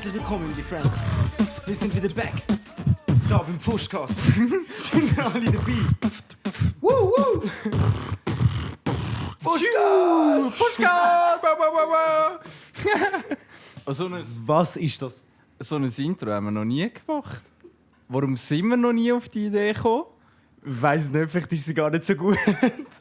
Herzlich willkommen, liebe Friends. Wir sind wieder back. Da beim Fuschcast. Sind wir alle dabei? Woo, woo! Fuschcast! Fuschcast! Was ist das? So ein Intro haben wir noch nie gemacht. Warum sind wir noch nie auf die Idee gekommen? Ich weiss nicht, vielleicht ist sie gar nicht so gut.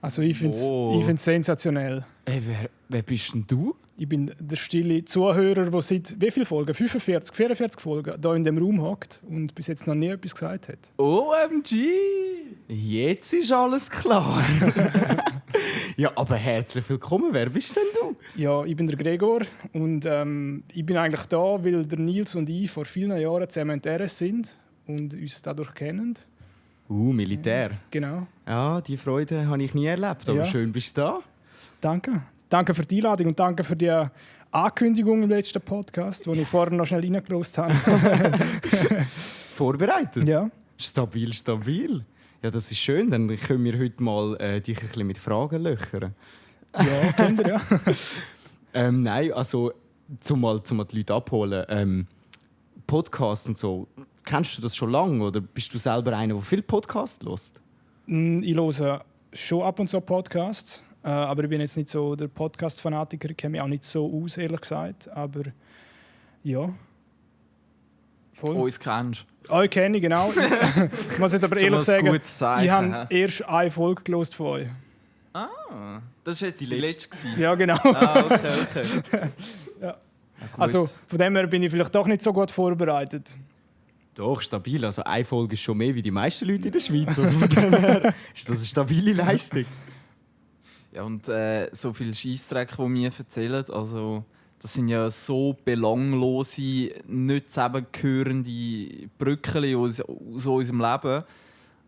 Also ich finde es sensationell. Ey, wer bist denn du? Ich bin der stille Zuhörer, der seit wie viele Folgen? 45, 44 Folgen hier in dem Raum hockt und bis jetzt noch nie etwas gesagt hat. OMG! Jetzt ist alles klar. Ja, aber herzlich willkommen. Wer bist denn du? Ja, ich bin der Gregor und ich bin eigentlich da, weil der Nils und ich vor vielen Jahren zusammen in der RS sind und uns dadurch kennen. Militär. Genau. Ja, die Freude habe ich nie erlebt, aber Ja. schön bist du da. Danke. Danke für die Einladung und danke für die Ankündigung im letzten Podcast, die ich vorher noch schnell reingelost habe. Vorbereitet? Ja. Stabil, stabil. Ja, das ist schön. Dann können wir heute mal dich ein bisschen mit Fragen löchern. Ja, kennt ihr, ja. Nein, also zum mal die Leute abholen. Podcast und so. Kennst du das schon lange oder bist du selber einer, der viel Podcast hört? Ich höre schon ab und zu Podcasts, aber ich bin jetzt nicht so der Podcast-Fanatiker. Ich kenne mich auch nicht so aus, ehrlich gesagt. Aber ja. Voll. Uns kennst Euch kenne ich, genau. Ich muss jetzt aber Schon ehrlich mal ein sagen, gutes Zeichen, ich habe hä? erst eine Folge gehört von euch. Ah, das war jetzt die letzte. Ja, genau. Ah, okay. Ja. Also von dem her bin ich vielleicht doch nicht so gut vorbereitet. Doch, stabil. Also eine Folge ist schon mehr wie die meisten Leute in der Schweiz. Also von dem her ist das eine stabile Leistung. Ja, und so viel Scheissdreck, die mir erzählen, also das sind ja so belanglose, nicht zusammengehörende Brücken aus unserem Leben.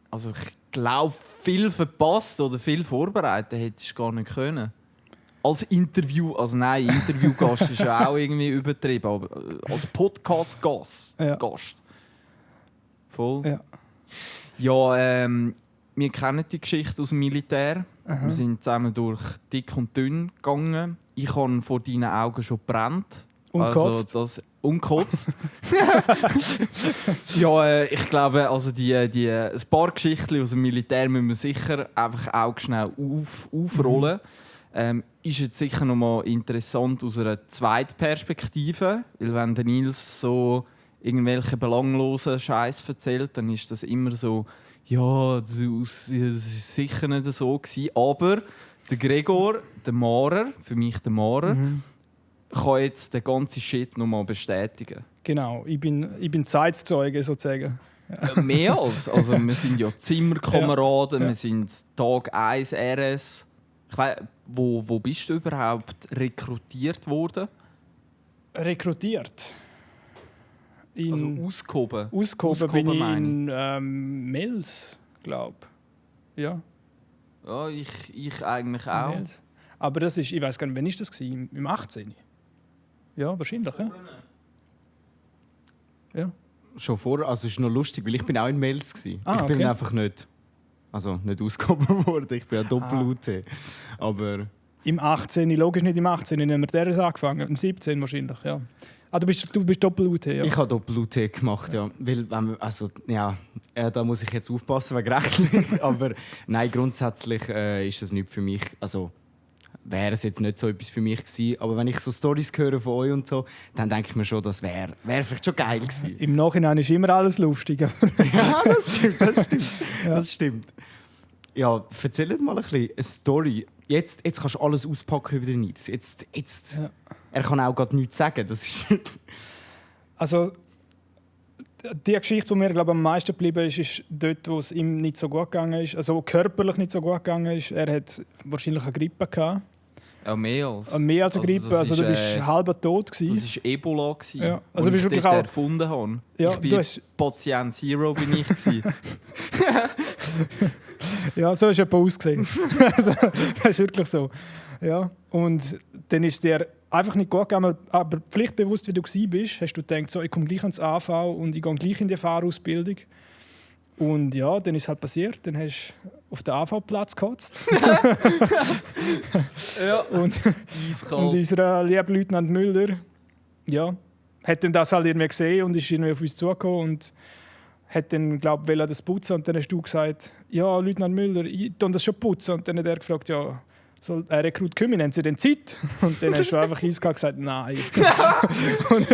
Also ich glaube, viel verpasst oder viel vorbereitet hättest du gar nicht können. Als Interviewgast ist ja auch irgendwie übertrieben, aber als Podcast-Gast. Ja. Voll. Ja. Ja, wir kennen die Geschichte aus dem Militär. Aha. Wir sind zusammen durch dick und dünn gegangen. Ich habe vor deinen Augen schon gebrannt. Und gekotzt. Das unkotzt. Ja, ich glaube, also ein paar Geschichten aus dem Militär müssen wir sicher einfach auch schnell aufrollen. Ist jetzt sicher noch mal interessant aus einer zweiten Perspektive, weil wenn der Nils so irgendwelche belanglosen Scheiß erzählt, dann ist das immer so, ja, das war sicher nicht so gewesen. Aber der Gregor, der Marer, für mich der Marer, kann jetzt den ganzen Shit noch mal bestätigen. Genau, ich bin Zeitzeuge sozusagen. Mehr als. Also, wir sind ja Zimmerkameraden, Ja. wir sind Tag 1 RS. Ich weiss, wo bist du überhaupt rekrutiert worden? Rekrutiert. Also ausgehoben? Ausgehoben bin ich meine in Mels, glaube ich. Ja, Ja, ich eigentlich auch. Mels. Aber das ist, ich weiß gar nicht, wann war das? Im 18. Ja, wahrscheinlich. Ja. Ja. Schon vor, also es ist noch lustig, weil ich bin auch in Mails gsi. Ah, Ich bin okay. einfach nicht ausgehoben worden. Ich bin ja Doppel-UT. Aber Im 18. Logisch nicht im 18. Haben wir der angefangen. Im 17. wahrscheinlich, ja. Ah, du bist Doppel-UT, ja. ich habe Doppel-UT gemacht, ja. Weil, da muss ich jetzt aufpassen wegen rechtlich. Aber nein, grundsätzlich ist das nicht für mich. Also wäre es jetzt nicht so etwas für mich gewesen. Aber wenn ich so Storys höre von euch und so, dann denke ich mir schon, das wäre vielleicht schon geil gewesen. Im Nachhinein ist immer alles lustig. Ja, das stimmt. Ja. Das stimmt. Ja, erzähl mal ein bisschen eine Story. Jetzt kannst du alles auspacken über den Nils. Jetzt. Ja. Er kann auch gerade nichts sagen. Das ist Also, die Geschichte, die mir glaube ich, am meisten geblieben ist dort, wo es ihm nicht so gut gegangen ist. Also körperlich nicht so gut gegangen ist. Er hat wahrscheinlich eine Grippe gehabt. Ja, mehr als. Mehr als eine Grippe. das Also, du ist, bist halb tot gewesen. Das war Ebola, Ja, also also bist ich wirklich dort auch- erfunden habe. Ja, Ich bin du hast- Patient Zero bin ich gewesen. Ja, so ist es ausgesehen. Also, das ist wirklich so. Ja. Und dann ist dir einfach nicht gut gegangen, aber pflichtbewusst, wie du bist, hast du gedacht, so, ich komme gleich ans AV und ich gehe gleich in die Fahrausbildung. Und ja, dann ist es halt passiert. Dann hast du auf den AV-Platz gekotzt. Ja, Und eiskalt. unser lieber Leutnant Müller, ja, hat dann das halt irgendwie gesehen und ist irgendwie auf uns zugekommen und hat dann, glaube ich, das putzen. Und dann hast du gesagt, ja, Leutnant Müller, ich tue das schon putzen. Und dann hat er gefragt, ja, soll Rekrut Kümi, haben Sie denn Zeit? Und dann hast du einfach gesagt, nein. Und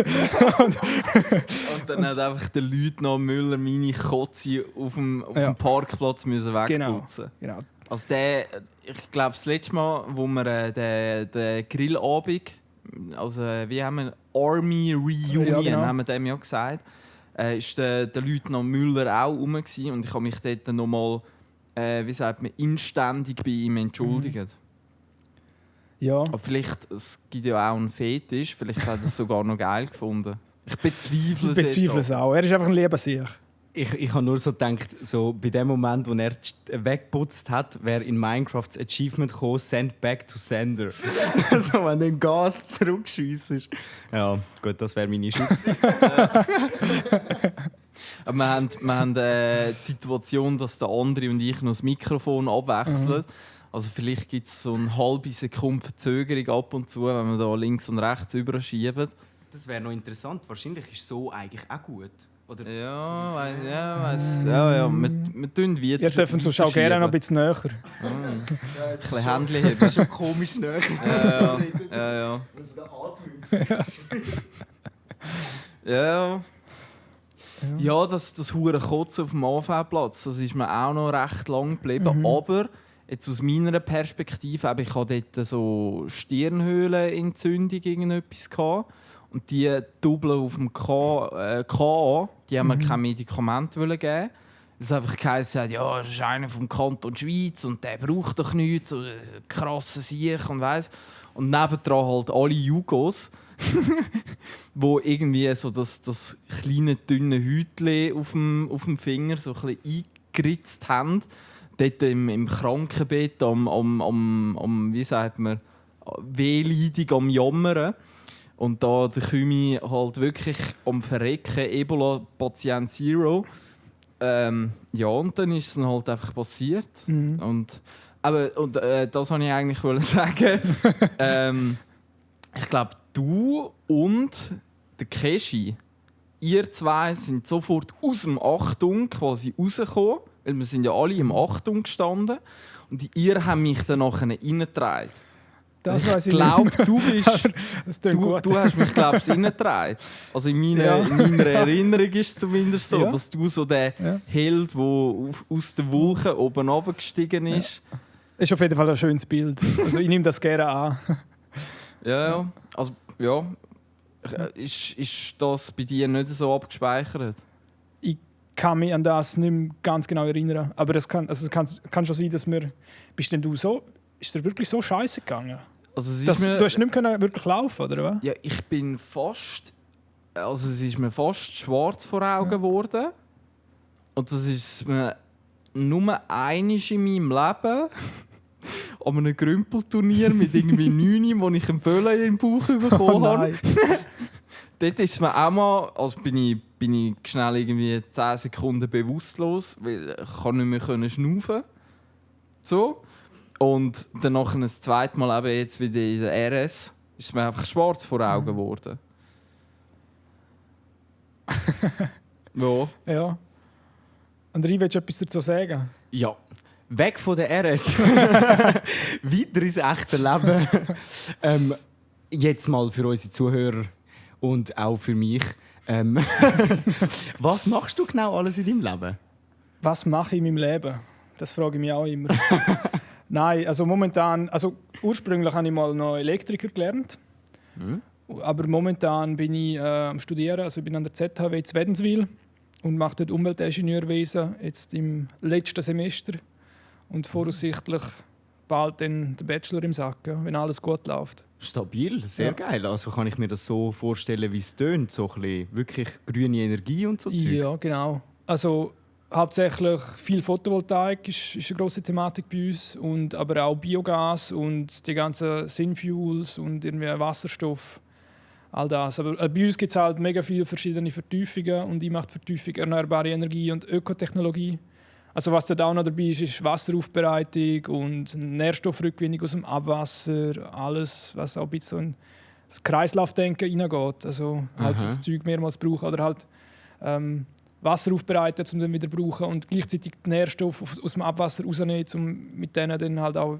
dann hat einfach der Leutnant Müller meine Kotze auf dem Parkplatz müssen wegputzen. Genau. Also ich glaube, das letzte Mal, wo wir den Grillabend, also wie haben wir Army Reunion, haben wir dem ja gesagt, ist der Leutnant Müller auch rum gewesen, und ich habe mich dort nochmal, wie sagt man, inständig bei ihm entschuldigt. Ja. Aber vielleicht, es gibt ja auch einen Fetisch, vielleicht hat er es sogar noch geil gefunden. Ich bezweifle es auch. Er ist einfach ein lieber Sieg. Ich habe nur so gedacht, so bei dem Moment, wo er weggeputzt hat, wäre in Minecraft das Achievement gekommen, «Send back to sender». So, wenn den Gas zurückschiessest. Ja, gut, das wäre meine Schütze. Aber wir haben die Situation, dass der andere und ich noch das Mikrofon abwechseln. Also vielleicht gibt es so eine halbe Sekunde Verzögerung ab und zu, wenn wir da links und rechts überschieben. Das wäre noch interessant. Wahrscheinlich ist so eigentlich auch gut. Oder? Ja. Wir tun wieder. Ihr dürft uns auch gerne noch ein bisschen näher. Ein bisschen Händchen heben. Das ist schon komisch näher. Ja. Also der Atmung. Ja. Ja, das hure Kotzen auf dem AV-Platz, das ist mir auch noch recht lang geblieben. Aber jetzt aus meiner Perspektive, ich hatte dort so Stirnhöhlenentzündung irgendetwas gehabt. Und die Double auf dem KA, die haben mir kein Medikament geben. Das einfach geheißen, ja, das ist einer vom Kanton Schweiz und der braucht doch nichts, so ein krasser Sieg und weiss. Und nebendran halt alle Jugos, wo irgendwie so das kleine, dünne Häutchen auf dem Finger so ein bisschen eingeritzt haben. Dort im Krankenbett wie sagt man, wehleidig am Jammern. Und da der Kümi halt wirklich am Verrecken, Ebola-Patient Zero. Ja, und dann ist es dann halt einfach passiert. Und das wollte ich eigentlich sagen. Ich glaube, du und der Keshi, ihr zwei sind sofort aus dem Achtung quasi rausgekommen, weil wir sind ja alle im Achtung gestanden. Und ihr habt mich dann nachher reingetragen. Das also ich glaube, du hast mich, glaube ich, reingetragen. Also in meiner Erinnerung ist es zumindest so, dass du so der Held, der aus den Wolken oben runtergestiegen ist. Ja. Ist auf jeden Fall ein schönes Bild. Also ich nehme das gerne an. Ja. Also, ja. Ist das bei dir nicht so abgespeichert? Ich kann mich an das nicht mehr ganz genau erinnern. Aber es kann schon sein, dass wir... Bist denn du so... Ist dir wirklich so scheiße gegangen? Also du hast nicht mehr wirklich laufen, oder was? Ja, ich bin fast... Also es ist mir fast schwarz vor Augen geworden. Und das ist mir nur einmal in meinem Leben an einem Grümpelturnier mit irgendwie 9, wo ich einen Böllen im Bauch bekommen habe. Dort ist mir auch mal... Also bin ich schnell irgendwie 10 Sekunden bewusstlos, weil ich nicht mehr schnaufen. So. Und dann noch ein zweites Mal eben jetzt wieder in der RS ist mir einfach schwarz vor Augen geworden. Ja. André, willst du etwas dazu sagen? Ja. Weg von der RS. Weiter ins echte Leben. Jetzt mal für unsere Zuhörer und auch für mich. Was machst du genau alles in deinem Leben? Was mache ich in meinem Leben? Das frage ich mich auch immer. Nein, also momentan, ursprünglich habe ich mal noch Elektriker gelernt. Aber momentan bin ich am Studieren, also ich bin an der ZHW in Wädenswil und mache dort Umweltingenieurwesen jetzt im letzten Semester und voraussichtlich bald dann den Bachelor im Sack, ja, wenn alles gut läuft. Stabil, sehr geil. Also kann ich mir das so vorstellen, wie es tönt, so ein bisschen wirklich grüne Energie und so Zeug. Ja, genau. Also hauptsächlich viel Photovoltaik ist eine grosse Thematik bei uns, und aber auch Biogas und die ganzen Synfuels und irgendwie Wasserstoff, all das. Aber bei uns gibt es halt mega viele verschiedene Vertiefungen und ich mache die Vertiefung erneuerbare Energie und Ökotechnologie. Also was dort auch noch dabei ist Wasseraufbereitung und Nährstoffrückgewinnung aus dem Abwasser, alles, was auch ein bisschen das Kreislaufdenken reingeht. Also halt das Zeug mehrmals brauchen oder halt Wasser aufbereiten, um dann wieder zu brauchen und gleichzeitig die Nährstoffe aus dem Abwasser rausnehmen, um mit denen dann halt auch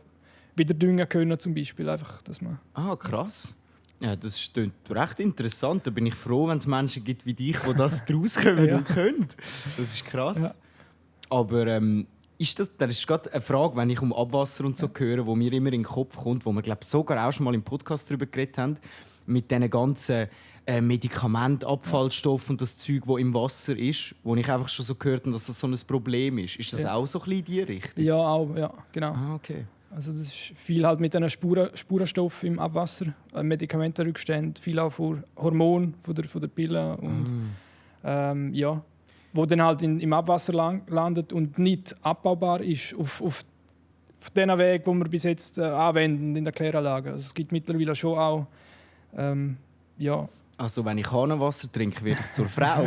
wieder düngen können zum Beispiel. Einfach, dass man Krass. Ja, das klingt recht interessant. Da bin ich froh, wenn es Menschen gibt wie dich, die das daraus kommen und können. Das ist krass. Ja. Aber das ist gerade eine Frage, wenn ich um Abwasser und so höre, die mir immer in den Kopf kommt, wo wir glaub, sogar auch schon mal im Podcast darüber geredet haben, mit diesen ganzen Medikamenten, Abfallstoffen und das Zeug, das im Wasser ist, wo ich einfach schon so gehört habe, dass das so ein Problem ist. Ist das auch so ein bisschen in die Richtung? ja, auch, ja, genau. Okay. Also das ist viel halt mit diesen Spurenstoffen im Abwasser, Medikamentenrückstände, viel auch von Hormonen von der Pille und ja, wo dann halt im Abwasser landet und nicht abbaubar ist auf den Weg, wo wir bis jetzt anwenden in der Kläranlage. Also es gibt mittlerweile schon auch ja. Also wenn ich Hahnenwasser trinke, werde ich zur Frau.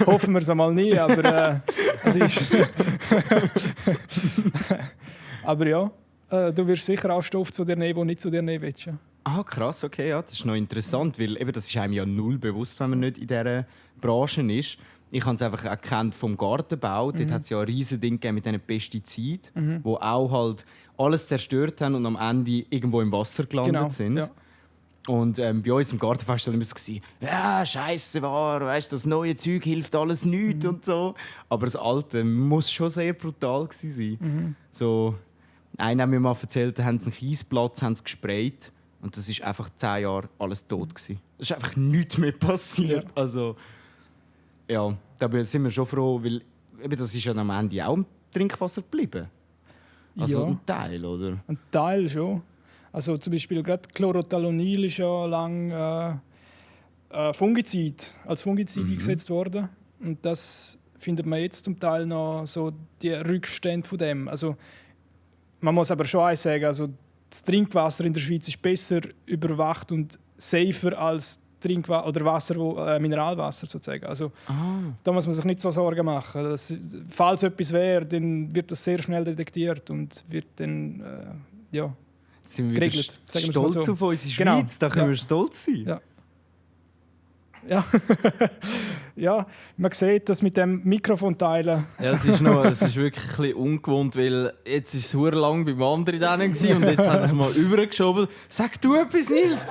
Hoffen wir es einmal nie, aber es ist aber ja, du wirst sicher auch Stoff zu dir nehmen, die nicht zu dir nehmen willst. Ja. Krass, okay, ja, das ist noch interessant, weil eben, das ist einem ja null bewusst, wenn man nicht in dieser Branche ist. Ich habe es einfach erkannt vom Gartenbau. Dort hat es ja ein riesiges Ding mit diesen Pestiziden, die auch halt alles zerstört haben und am Ende irgendwo im Wasser gelandet sind. Ja. Und bei uns im Gartenbau war es immer so, ja, scheisse war, weißt, das neue Zeug hilft alles nichts und so. Aber das Alte muss schon sehr brutal gewesen sein. So, einer hat mir mal erzählt, da haben sie einen Kiesplatz gesprayt und das ist einfach 10 Jahre alles tot gewesen. Es ist einfach nichts mehr passiert. Ja. Also, ja, da sind wir schon froh, weil eben, das ist ja am Ende auch im Trinkwasser geblieben. Also Ja. ein Teil, oder? Ein Teil schon. Also zum Beispiel gerade Chlorothalonil ist ja lange als Fungizid eingesetzt worden. Und das findet man jetzt zum Teil noch so die Rückstände von dem. Also man muss aber schon eins sagen, also das Trinkwasser in der Schweiz ist besser überwacht und safer als Trinkwasser oder Wasser, Mineralwasser sozusagen. Also da muss man sich nicht so Sorgen machen. Falls etwas wäre, dann wird das sehr schnell detektiert und wird dann ja. Jetzt sind wir wieder Geregelt, sagen wir es mal stolz so. auf unsere Genau. Schweiz, da können Ja. wir stolz sein. Ja. Ja. Ja, man sieht das mit dem Mikrofon teilen. Ja, es ist wirklich ein bisschen ungewohnt, weil jetzt war es sehr lang beim anderen denen und jetzt hat er es mal übergeschoben. Sag du etwas, Nils!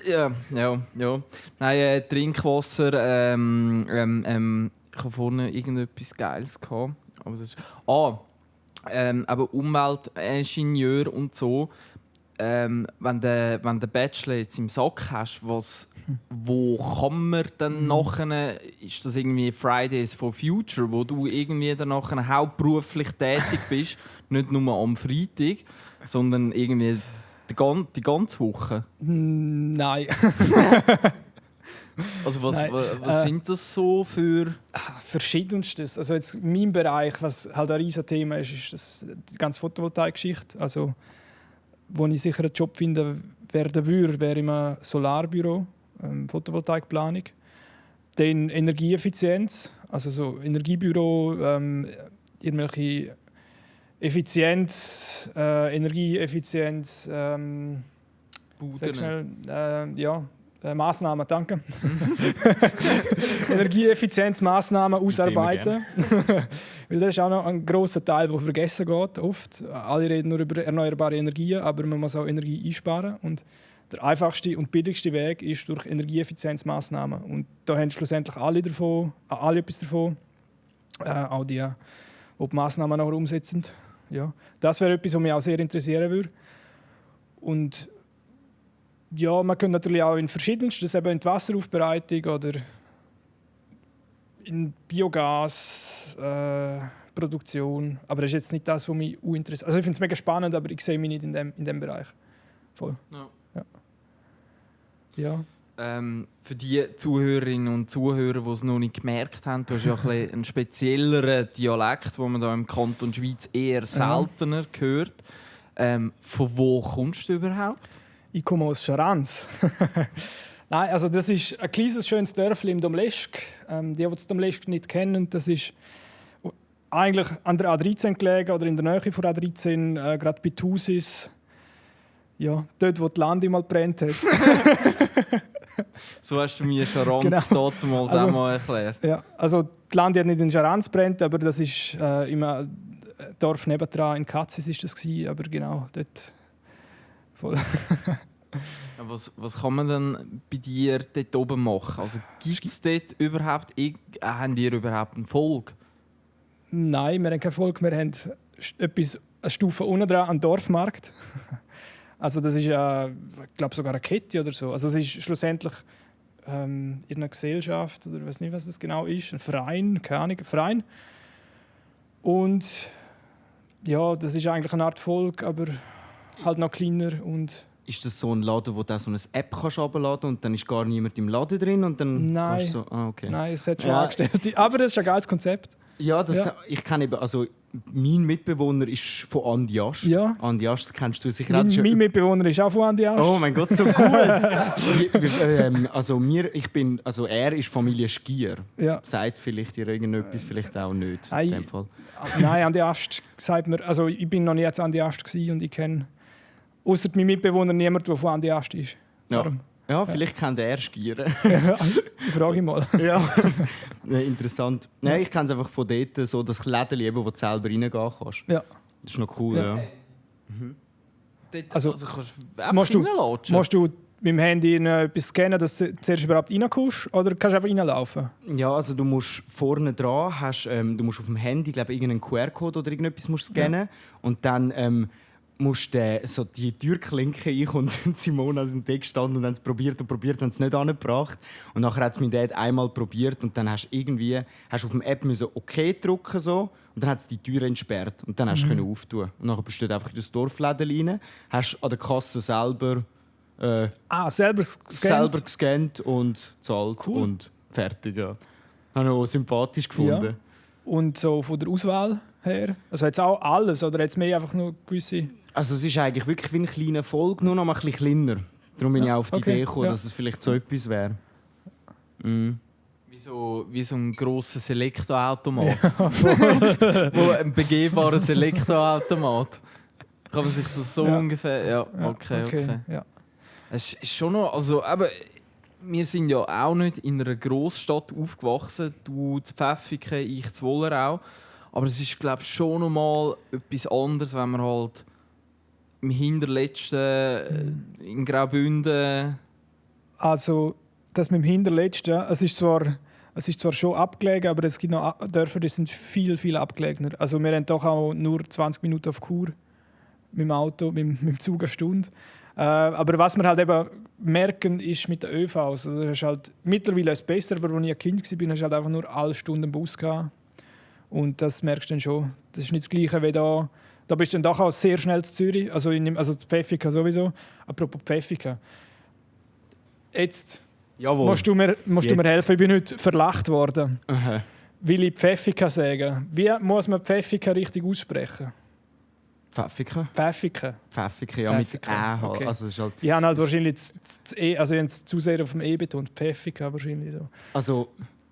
Ja. Nein, Trinkwasser. Ich hatte vorne irgendetwas Geiles gehabt. Aber das ist, aber Umweltingenieur und so. Wenn du Bachelor jetzt im Sack hast, wo kann man dann nachher, ist das irgendwie Fridays for Future, wo du irgendwie dann nachher hauptberuflich tätig bist, nicht nur am Freitag, sondern irgendwie die ganze Woche? Nein. Also was Nein, sind das so für... Verschiedenstes. Also jetzt in meinem Bereich, was halt ein riesiges Thema ist, ist das die ganze Photovoltaik-Geschichte. Also, wo ich sicher einen Job finden würde, wäre in einem Solarbüro, Photovoltaikplanung. Dann Energieeffizienz, also so Energiebüro, irgendwelche Effizienz, Energieeffizienz, sag schnell, Massnahmen, danke. Energieeffizienzmaßnahmen ausarbeiten. Weil das ist auch noch ein grosser Teil, der vergessen geht. Oft. Alle reden nur über erneuerbare Energien, aber man muss auch Energie einsparen. Und der einfachste und billigste Weg ist durch Energieeffizienzmaßnahmen. Und da haben schlussendlich alle etwas davon. Auch die Maßnahmen nachher umsetzen. Ja. Das wäre etwas, was mich auch sehr interessieren würde. und ja, man könnte natürlich auch in verschiedensten, eben in die Wasseraufbereitung oder in Biogasproduktion. Aber das ist jetzt nicht das, was mich interessiert. Also ich finde es mega spannend, aber ich sehe mich nicht in dem Bereich. Voll. Ja. Ja. Für die Zuhörerinnen und Zuhörer, die es noch nicht gemerkt haben, du hast ja einen spezielleren Dialekt, den man da im Kanton Schweiz eher seltener hört. Von wo kommst du überhaupt? Ich komme aus Scharanz. Nein, also das ist ein kleines, schönes Dörfli im Domleschg. Die das Domleschg nicht kennen, das ist eigentlich an der A13 gelegen oder in der Nähe von A13, gerade bei Thusis. Ja, dort, wo die Lande mal gebrannt hat. So hast du mir Charanz Genau. damals Also- auch mal erklärt. Ja, also die Lande hat nicht in Charanz gebrannt, aber das ist im Dorf nebendran, in Katzis ist das gewesen, aber genau, dort voll. Was kann man denn bei dir dort oben machen? Also gibt es dort überhaupt, haben ihr überhaupt eine Folge? Nein, wir haben keinen Erfolg, wir haben eine Stufe unten dran, einen Dorfmarkt. Also das ist ja, ich glaube sogar eine Kette oder so. Also es ist schlussendlich irgendeine Gesellschaft oder ich weiß nicht, was es genau ist, ein Verein, keine Ahnung, ein Verein. Und ja, das ist eigentlich eine Art Volk, aber halt noch kleiner und Ist das so ein Laden, wo du so eine App kannst runterladen und dann ist gar niemand im Laden drin und dann Nein. kannst du so... Okay. nein, es hat schon Ja. Angestellte. Aber das ist ein geiles Konzept. Ja, das, Ja. ich kenne eben, also mein Mitbewohner ist von Andi Ast. Ja. Andi Ast kennst du sicher auch. Das ist Mein ja- Mitbewohner ist auch von Andi Ast. Oh mein Gott, so gut! Also er ist Familie Skier. Ja. Sagt vielleicht dir irgendetwas, vielleicht auch nicht. Ei. In dem Fall. Nein, Andi Ast sagt mir, also ich bin noch nie zu Andi Ast gewesen und ich kenne außer mein Mitbewohner niemanden, der von Andi Ast ist. Ja. Darum. Ja, vielleicht kennt er Skier. Ich frage ihn mal. Ja. Ja, interessant. Nein, ich kenne es einfach von dort, so das Läden, wo du selber reingehen kannst. Ja. Das ist noch cool, Ja. ja. Also, kannst musst du du- reinlatschen? Musst du mit dem Handy etwas scannen, dass du zuerst überhaupt reinkommst? Oder kannst du einfach reinlaufen? Ja, also du musst vorne dran, du musst auf dem Handy, glaube ich, irgendeinen QR-Code oder irgendetwas musst scannen und dann musst du so die Türklinke und Simona sind da gestanden und haben es probiert und probiert, haben es nicht angebracht. Und nachher hat es mein Dad einmal probiert und dann hast du auf dem App müssen OK drücken so, und dann hat es die Tür entsperrt und dann hast du können auftun. Und nachher bist du dort einfach in das Dorfläden rein, hast an der Kasse selber Selber gescannt? selber gescannt und gezahlt Cool. und fertig. Ja. Habe ich auch sympathisch gefunden. Ja. Und so von der Auswahl her? Also jetzt auch alles oder jetzt mehr einfach nur gewisse... Also es ist eigentlich wirklich wie eine kleine Folge, nur noch mal ein bisschen kleiner. Darum bin ich auch auf die okay, Idee gekommen, ja. dass es vielleicht so etwas wäre. Mhm. Wie so ein grosser Elektroautomat. Wo ein begehbares Elektroautomat. Kann man sich das so Ja. ungefähr... Ja, okay. Ja. Es ist schon noch... Also, aber wir sind ja auch nicht in einer Großstadt aufgewachsen. Du zu Pfäffiken, ich zu Wollerau. Aber es ist, glaube ich, schon noch mal etwas anderes, wenn man halt im Hinterletzten in Graubünden... Also das mit dem Hinterletzten, es ist zwar schon abgelegen, aber es gibt noch Dörfer, die sind viel, viel abgelegener. Also wir haben doch auch nur 20 Minuten auf Chur mit dem Auto, mit dem Zug eine Stunde. Aber was wir halt eben merken, ist mit den ÖVs. Also das ist halt mittlerweile ist es besser, aber als ich ein Kind war, hast du halt einfach nur alle Stunden einen Bus gehabt. Und das merkst du dann schon. Das ist nicht das Gleiche wie da. Da bist du dann doch auch sehr schnell zu Zürich, also Pfäffiken sowieso. Apropos Pfäffiken. Jetzt Jawohl. musst du mir Jetzt. helfen, ich bin heute verlacht worden. Aha. Will ich Pfäffiken sagen? Wie muss man Pfäffiken richtig aussprechen? Pfäffiken? Pfäffiken. Pfäffiken, ja, mit Pfäffiken, Ä halt. okay. Also, es ist halt, Ich habe halt wahrscheinlich das E, also ich habe es zu sehr auf dem E betont. Pfäffiken wahrscheinlich so. also,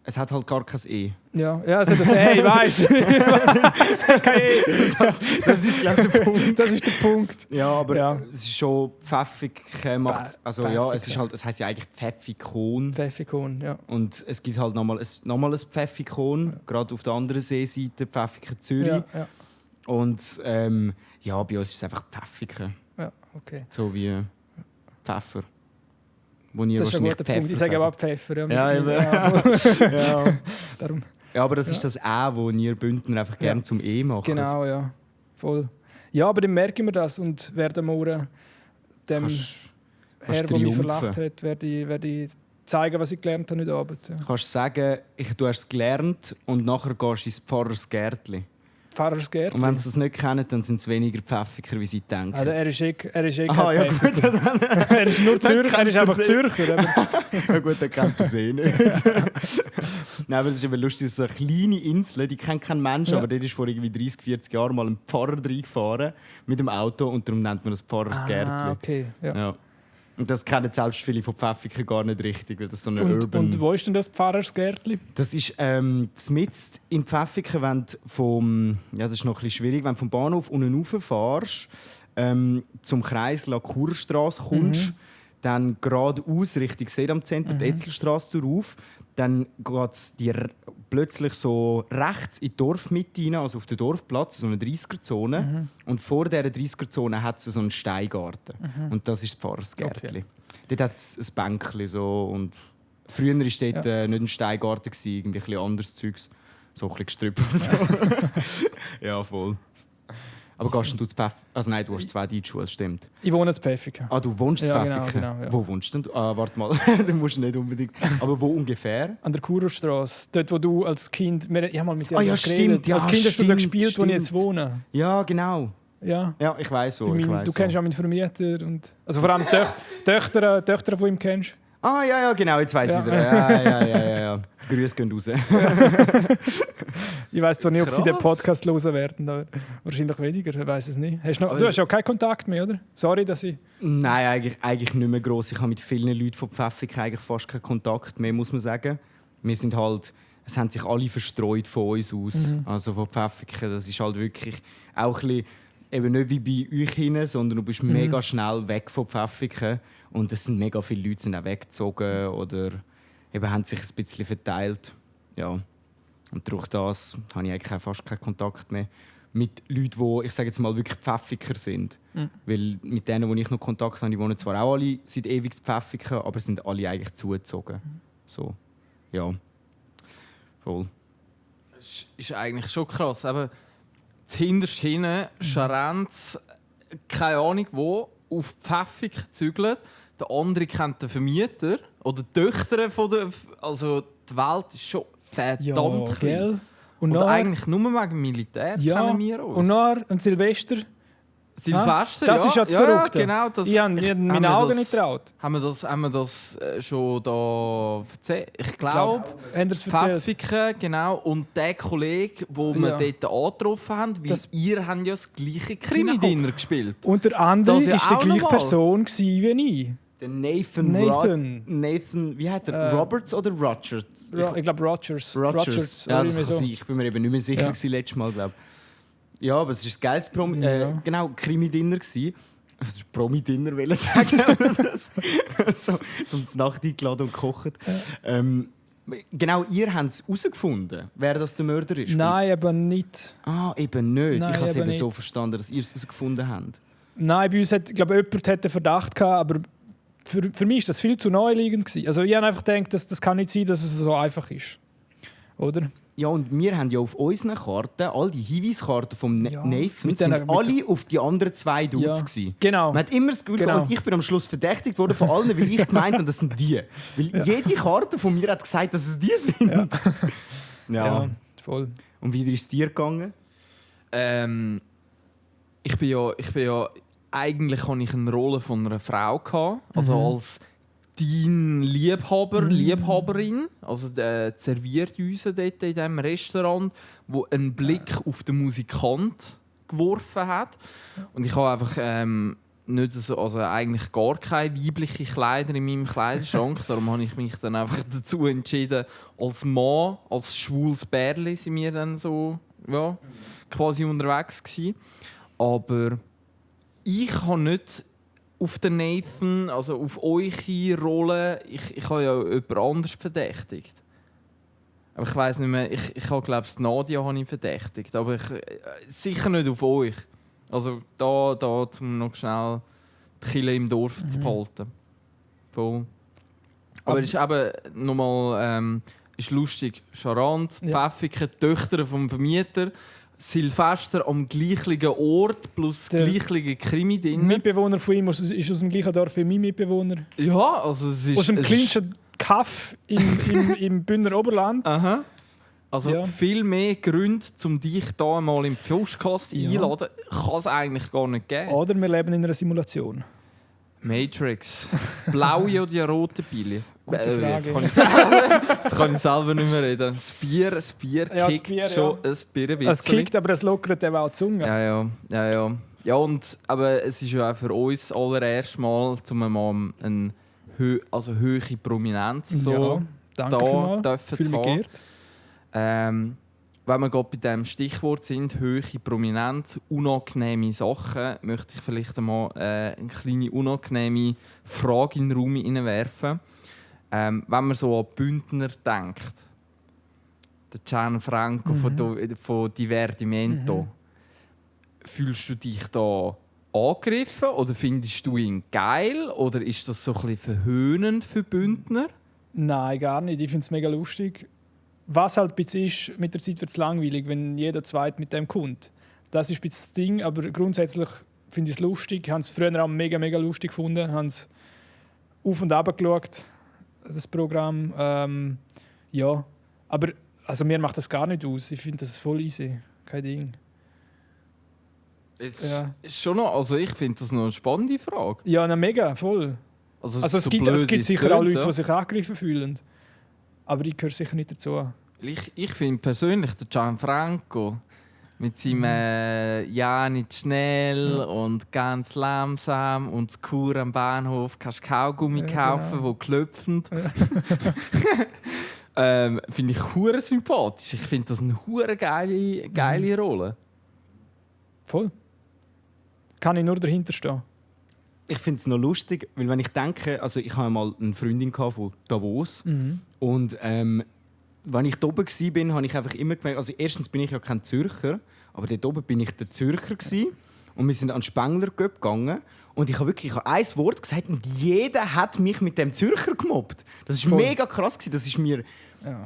es hat halt gar kein E. Ja, also das E, ich weiss. Es hat kein E. Das ist, glaube ich, der Punkt. Das ist der Punkt. Ja, aber Ja. es ist schon Pfäffiken macht... Also ja, es Pfäffiken. ist halt, es heisst ja eigentlich Pfäffikon. Pfäffikon, ja. Und es gibt halt nochmal ein Pfäffikon, gerade auf der anderen Seeseite, Pfäffiken Zürich. Ja, Und ja, bei uns ist es einfach Pfäffiken. ja, okay. So wie Pfeffer. Wo ihr Das ist ein wahrscheinlich guter Punkt. Ich sage aber auch Pfeffer. Ja, eben. Ja, Ja. darum. Ja, aber das ist Ja. das Ä, wo ihr Bündner einfach gerne zum E macht. Genau, ja. Voll. Ja, aber dann merken wir das und werden morgen dem Kannst Herr, der mich triumphen. verlacht hat, werde ich zeigen, was ich gelernt habe heute Abend. Ja. kannst sagen, du hast es gelernt und nachher gehst du ins Pfarrersgärtli. Pfarrersgärtli. Und wenn sie es nicht kennen, dann sind es weniger Pfäffiker, wie sie denken. Also, er ist eh Aha, ja kein gut, Pfäffiker. Er ist nur Zürcher, er ist einfach Zürcher. Aber ja gut, dann kennt er sie eh nicht. Nein, aber es ist eben lustig, so eine kleine Insel, die kennt kein Mensch, Ja. aber dort ist vor irgendwie 30, 40 Jahren mal ein Pfarrer reingefahren mit dem Auto und darum nennt man das Pfarrersgärtli. okay. Ja. Ja. Und das kennen selbst viele von Pfäffiken gar nicht richtig, weil das so eine Und wo ist denn das Pfarrersgärtli? Das ist mitten in Pfäffiken, wenn du das ist noch ein bisschen schwierig, wenn du vom Bahnhof unten rauffährst, zum Kreis La Kurstrasse kommst, dann geradeaus Richtung Sedamzentrum, die Etzelstrasse rauf, dann geht es dir plötzlich so rechts in die Dorfmitte rein, also auf den Dorfplatz, so eine 30er-Zone. Und vor dieser 30er-Zone hat es so einen Steingarten. Und das ist das Pfarrersgärtchen. Okay. Dort hat es ein Bänkchen. So, und früher war dort nicht ein Steingarten, irgendwie ein bisschen anderes Zeugs. So ein bisschen Gestrüpp oder so. Ja, voll. Aber gehst du zu Pfäffiken? Also nein, du hast 2 Deutschschulen, stimmt. Ich wohne in Pfäffiken. Ah, du wohnst in Ja, Pfäffiken? genau, ja. Wo wohnst du denn? Warte mal, du musst nicht unbedingt. Aber wo ungefähr? An der Kurostrasse. Dort, wo du als Kind... Ich habe mal mit dir Ja, geredet. stimmt. Ja, als Kind hast du da stimmt, gespielt, wo ich jetzt wohne. Ja, genau. Ja. Ja, ich weiss so. Du kennst auch meinen Vermieter. Und, also vor allem Töchter von ihm kennst. Ah, ja, genau, jetzt weiss ich Ja. wieder. Ja. Grüße gehen raus. Ich weiss zwar nicht, ob sie den Krass. Podcast hören werden, aber wahrscheinlich weniger, ich weiß es nicht. Du hast ja keinen Kontakt mehr, oder? Sorry, dass ich... Nein, eigentlich nicht mehr gross. Ich habe mit vielen Leuten von Pfäffiken eigentlich fast keinen Kontakt mehr, muss man sagen. Wir sind halt... Es haben sich alle verstreut von uns aus. Also von Pfäffiken. Das ist halt wirklich auch ein bisschen... Eben nicht wie bei euch hin, sondern du bist mega schnell weg von Pfäffiken. Und es sind mega viele Leute sind auch weggezogen oder eben haben sich ein bisschen verteilt. Ja. Und durch das habe ich eigentlich fast keinen Kontakt mehr mit Leuten, die, ich sage jetzt mal, wirklich Pfäffiker sind. Weil mit denen, die ich noch Kontakt habe, die wohnen zwar auch alle seit ewig in Pfäffiken, aber sind alle eigentlich zugezogen. So, ja. Voll. Das ist eigentlich schon krass. Aber zuhinterst hinten, Scharenz, keine Ahnung wo, auf Pfäffik zügelt. Der andere kennt den Vermieter oder die Töchter von der... Also die Welt ist schon verdammt klein. gell? Und Oder nachher- eigentlich nur wegen dem Militär kennen wir uns. und nachher und Silvester. Silvester, das ja. ist ja das Ja, Verrückte. genau, das, Ich habe meine Augen nicht getraut. Haben wir das schon da erzählt? Ich glaube, Haben Sie es erzählt? Pfäffiken, genau. Und der Kollege, den wir Ja. dort angetroffen haben, weil Das- ihr habt ja das gleiche Krimi-Dinner gespielt. Und der andere Das ja war die auch gleiche normal. Person wie ich. Der Nathan. Nathan, wie heißt er? Roberts oder Rogers? Ich glaube Rogers. Rogers. oder Ja, das irgendwie kann sein. Ich bin mir eben nicht mehr sicher Ja. gewesen, letztes Mal, glaube ich. Ja, aber es war ein geiles Ja. genau, Krimi-Dinner. Also Promi-Dinner, will ich sagen. So, zum Nacht eingeladen und gekocht. Genau, ihr habt es herausgefunden, wer das der Mörder ist? Nein, eben nicht. Ah, eben nicht. Nein, ich habe es eben eben so nicht. verstanden, dass ihr es herausgefunden habt. Nein, bei uns hat, glaube jemand hat den Verdacht gehabt, aber für mich war das viel zu naheliegend gewesen. Also ich habe einfach gedacht, das kann nicht sein, dass es so einfach ist. Oder? Ja, und wir haben ja auf unseren Karten, all die Hinweiskarten vom Ja, Nathan, mit sind denen- alle auf die anderen 2 Dudes gewesen. Genau. Man hat immer das Gefühl, Genau. und ich bin am Schluss verdächtigt worden von allen, weil ich gemeint habe, das sind die. Weil jede Karte von mir hat gesagt, dass es die sind. Ja. Ja. Voll. Und wie ist es dir gegangen? Ich bin ja eigentlich hatte ich eine Rolle von einer Frau gehabt, also als dein Liebhaber, Liebhaberin, also der serviert uns dort in diesem Restaurant, wo einen Blick auf den Musikant geworfen hat. Und ich habe einfach nicht so, also eigentlich gar keine weibliche Kleider in meinem Kleiderschrank. Darum habe ich mich dann einfach dazu entschieden, als Mann, als schwules Bärli sind wir dann so quasi unterwegs gewesen. Aber ich habe nicht auf den Nathan, also auf eure Rolle, ich habe ja jemand anderes verdächtigt. Aber ich weiss nicht mehr, ich habe glaube ich Nadia habe ich verdächtigt, aber sicher nicht auf euch. Also da um noch schnell die Kille im Dorf zu behalten. Voll. Aber es ist eben nochmal ist lustig. Charanz, Ja. Pfäffiken, Töchter vom Vermieter, Silvester am gleichen Ort plus Der gleiche Krimi-Dinner. Mitbewohner von ihm ist aus dem gleichen Dorf wie mein Mitbewohner. Ja, also es ist... Aus dem es ist- kleinsten Kaff im Bündner Oberland. Aha. Also Ja. viel mehr Gründe, um dich da mal im Pfustkast Ja. einzuladen, kann es eigentlich gar nicht geben. Oder wir leben in einer Simulation. Matrix. Blaue oder rote Pille? Gute Jetzt Frage. kann ich selber nicht mehr reden. Das Bier Ja, das kickt Bier, schon ein Bier. Es kickt, aber es lockert eben auch die Zunge. Ja. Ja, und, aber es ist ja auch für uns allererst mal, mal eine hohe Prominenz so Ja, danke da vielmals. dürfen Fühl zu mich haben. geehrt. wenn wir gerade bei diesem Stichwort sind, hohe Prominenz, unangenehme Sachen, möchte ich vielleicht einmal eine kleine unangenehme Frage in den Raum hineinwerfen. Wenn man so an Bündner denkt, der Gianfranco von Divertimento, fühlst du dich da angegriffen oder findest du ihn geil? Oder ist das so ein bisschen verhöhnend für Bündner? Nein, gar nicht. Ich finde es mega lustig. Was halt ein bisschen ist, mit der Zeit wird es langweilig, wenn jeder Zweite mit dem kommt. Das ist ein bisschen das Ding, aber grundsätzlich finde ich es lustig. Ich habe es früher auch mega, mega lustig gefunden. Ich habe es auf und ab geschaut, das Programm. Ja, aber also mir macht das gar nicht aus. Ich finde das voll easy. Kein Ding. Ist schon noch, also ich finde das noch eine spannende Frage. Ja, na, mega, voll. Also Es so gibt blöd, wie sicher es auch Leute, tönt, die sich angegriffen fühlen. Aber ich gehöre sicher nicht dazu. Ich finde persönlich der Gianfranco mit seinem «Ja, nicht schnell» und «ganz langsam» und das Kur am Bahnhof kannst Kaugummi kaufen, genau. die klopfen. Finde ich hure sympathisch. Ich finde das eine hure geile Rolle. Voll. Kann ich nur dahinter stehen. Ich finde es noch lustig, weil wenn ich denke, also ich hatte mal eine Freundin von Davos und wenn ich da oben war, habe ich einfach immer gemerkt, also erstens bin ich ja kein Zürcher, aber dort oben bin ich der Zürcher gewesen, und wir sind an den Spengler gegangen und ich habe ein Wort gesagt und jeder hat mich mit dem Zürcher gemobbt. Das ist mega krass gewesen. Das ist mir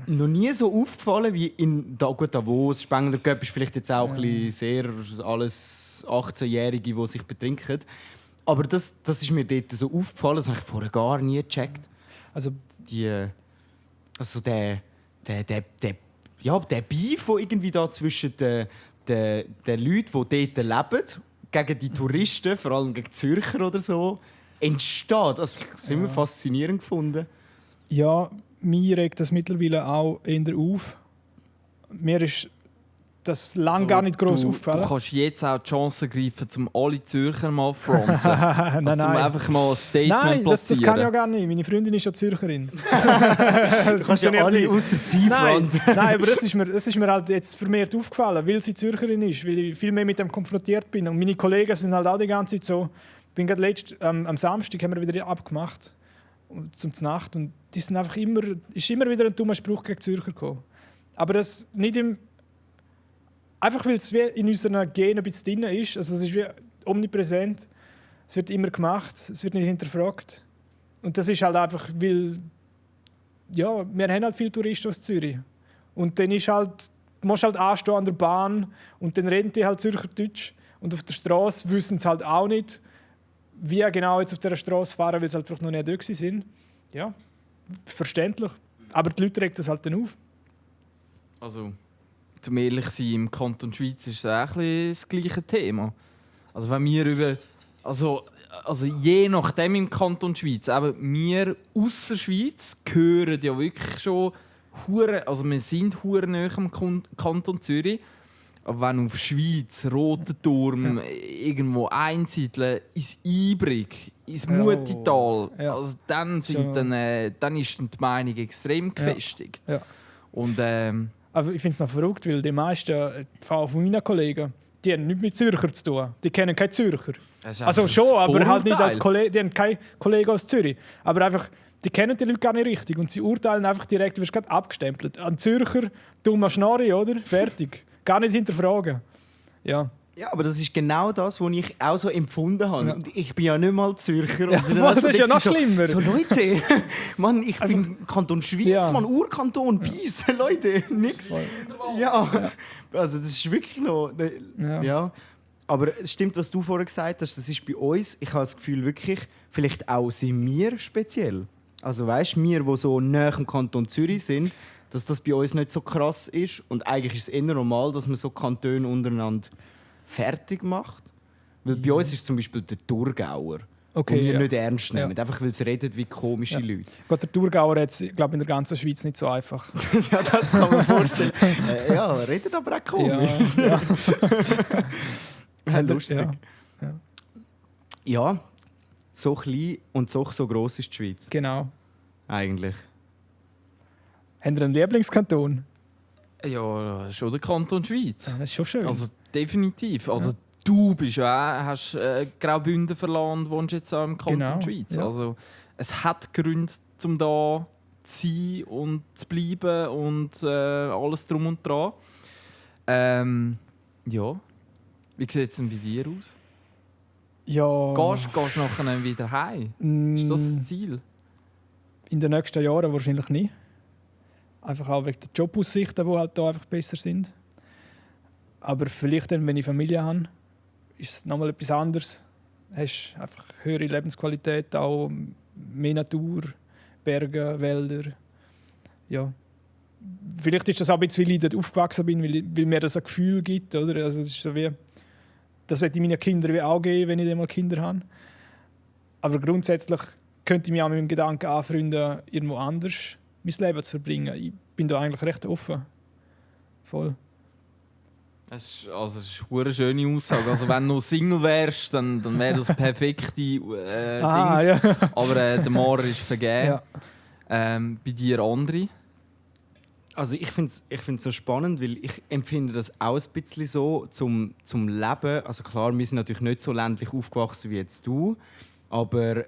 noch nie so aufgefallen wie in Davos. Spengler Göpp ist vielleicht jetzt auch ein bisschen sehr alles 18-Jährige, die sich betrinken. Aber das ist mir dort so aufgefallen, das habe ich vorher gar nie gecheckt. Also Der Beef, der irgendwie da zwischen den Leuten, die dort leben, gegen die Touristen, vor allem gegen Zürcher oder so, entsteht. Also ich habe es immer faszinierend gefunden. ja, mir regt das mittlerweile auch eher auf. Mir ist das lang gar nicht gross Du aufgefallen. kannst jetzt auch die Chance ergreifen, um alle Zürcher mal zu fronten. Nein, Also, um einfach mal ein Statement Nein, das platzieren. kann ja gar nicht. Meine Freundin ist ja Zürcherin. Du kannst ja alle außer sie Nein, fronten. nein, aber das ist mir halt jetzt vermehrt aufgefallen, weil sie Zürcherin ist, weil ich viel mehr mit dem konfrontiert bin. Und meine Kollegen sind halt auch die ganze Zeit so. Ich bin gerade am Samstag haben wir wieder abgemacht zum Nacht und die sind einfach immer wieder ein dummer Spruch gegen Zürcher gekommen. Aber das nicht einfach weil es wie in unseren Genen ein bisschen drin ist. Also es ist wie omnipräsent. Es wird immer gemacht, es wird nicht hinterfragt. Und das ist halt einfach, weil ja, wir haben halt viele Touristen aus Zürich. Und dann ist halt, du musst halt anstehen an der Bahn und dann reden die halt Zürcherdeutsch. Und auf der Straße wissen sie halt auch nicht, wie genau jetzt auf dieser Straße fahren, weil sie halt vielleicht noch nicht dort sind. Ja, verständlich. Aber die Leute regen das halt dann auf. Also, zum ehrlich zu sein, im Kanton Schweiz ist es auch ein bisschen das gleiche Thema. Also wenn wir also je nachdem im Kanton Schweiz, aber wir ausser Schweiz gehören ja wirklich schon also wir sind hure nahe am Kanton Zürich. Aber wenn auf Schweiz, Rotenturm, irgendwo einsiedeln, ins Ibrig, ins Mutital, also dann ist die Meinung extrem gefestigt. Ja. Und, Aber ich finde es noch verrückt, weil die meisten von meinen Kollegen, die haben nichts mit Zürcher zu tun. Die kennen keinen Zürcher. Also schon, aber halt nicht als Kollege. Die haben keinen Kollegen aus Zürich. Aber einfach, die kennen die Leute gar nicht richtig. Und sie urteilen einfach direkt, du wirst gerade abgestempelt. Ein Zürcher, dummer Schnorri, oder? Fertig. Gar nicht hinterfragen. Ja. Ja, aber das ist genau das, was ich auch so empfunden habe. Ja. Ich bin ja nicht mal Zürcher. Ja, das ist ja noch schlimmer. So Leute, Mann, ich bin Kanton Schweiz, Mann, Urkanton, Peace, Leute, nix. Ja, also das ist wirklich noch... Ja. Aber es stimmt, was du vorher gesagt hast, das ist bei uns, ich habe das Gefühl wirklich, vielleicht auch sind wir speziell. Also weißt du, wir, die so nahe am Kanton Zürich sind, dass das bei uns nicht so krass ist. Und eigentlich ist es eher normal, dass man so Kantone untereinander fertig macht. Weil bei uns ist zum Beispiel der Thurgauer, den wir nicht ernst nehmen. Einfach weil sie reden wie komische Leute. Gott, der Thurgauer hat es, glaube in der ganzen Schweiz nicht so einfach. Ja, das kann man vorstellen. Ja, redet aber auch komisch. Ja. Lustig. Ja, so klein und so gross ist die Schweiz. Genau. Eigentlich. Habt ihr einen Lieblingskanton? Ja, schon der Kanton Schweiz. Das ist schon schön. Also definitiv. Also du bist ja auch, hast Graubünden verloren und wohnst jetzt auch im Kanton Genau, Schweiz. ja. Also es hat Gründe, um da zu sein und zu bleiben und alles drum und dran. Ja. Wie sieht es denn bei dir aus? ja, Gehst du nachher wieder heim? Ist das das Ziel? in den nächsten Jahren wahrscheinlich nicht. Einfach auch wegen der Jobaussichten, die halt da einfach besser sind. Aber vielleicht dann, wenn ich Familie habe, ist es nochmal etwas anderes. Du hast einfach höhere Lebensqualität, auch mehr Natur, Berge, Wälder. Ja. Vielleicht ist das auch ein bisschen, weil ich dort aufgewachsen bin, weil mir das ein Gefühl gibt. Oder? Also, das ist so wie, das werde ich meinen Kindern wie auch geben, wenn ich dann mal Kinder habe. Aber grundsätzlich könnte ich mich auch mit dem Gedanken anfreunden, irgendwo anders mein Leben zu verbringen. Ich bin da eigentlich recht offen. Voll. Es ist eine schöne Aussage. Also wenn du noch Single wärst, dann wäre das perfekte Ding. Ja. Aber der Mara ist vergeben. Ja. Bei dir andere? Also ich finde es so spannend, weil ich empfinde das auch ein bisschen so zum Leben. Also klar, wir sind natürlich nicht so ländlich aufgewachsen wie jetzt du, aber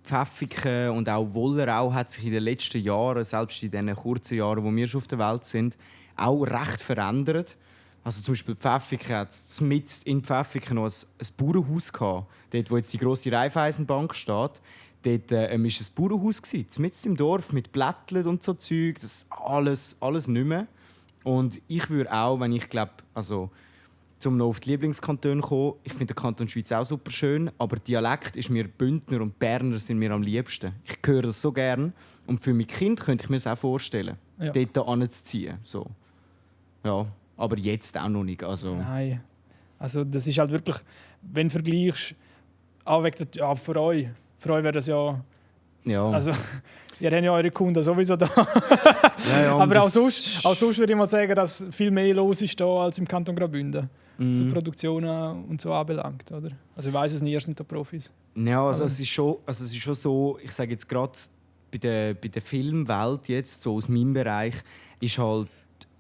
Pfäffiken und auch Wollerau hat sich in den letzten Jahren, selbst in den kurzen Jahren, wo wir schon auf der Welt sind, auch recht verändert. Also zum Beispiel Pfäffiken hat es mitten in Pfäffiken noch ein Bauernhaus gehabt. Dort, wo jetzt die grosse Raiffeisenbank steht, dort war ein Bauernhaus, mitten im Dorf, mit Blätteln und so Zeug. Das alles nicht mehr. Und ich würde auch, wenn ich glaube, also zum noch auf die Lieblingskantone kommen, ich finde den Kanton Schweiz auch super schön, aber Dialekt ist mir Bündner und Berner sind mir am liebsten. Ich höre das so gern und für mein Kind könnte ich mir das auch vorstellen, dort anzuziehen. So. Ja, aber jetzt auch noch nicht. Also. Nein. Also das ist halt wirklich, wenn du vergleichst, auch wegen der, ja, für euch wäre das ja. Ja. Also, ihr habt ja eure Kunden sowieso da. Ja, aber auch sonst würde ich mal sagen, dass viel mehr los ist da als im Kanton Graubünden. So Produktionen und so anbelangt, oder? Also ich weiß es nicht, ihr seid da Profis. Ja, also es ist schon so, ich sage jetzt gerade bei der Filmwelt jetzt, so aus meinem Bereich, ist halt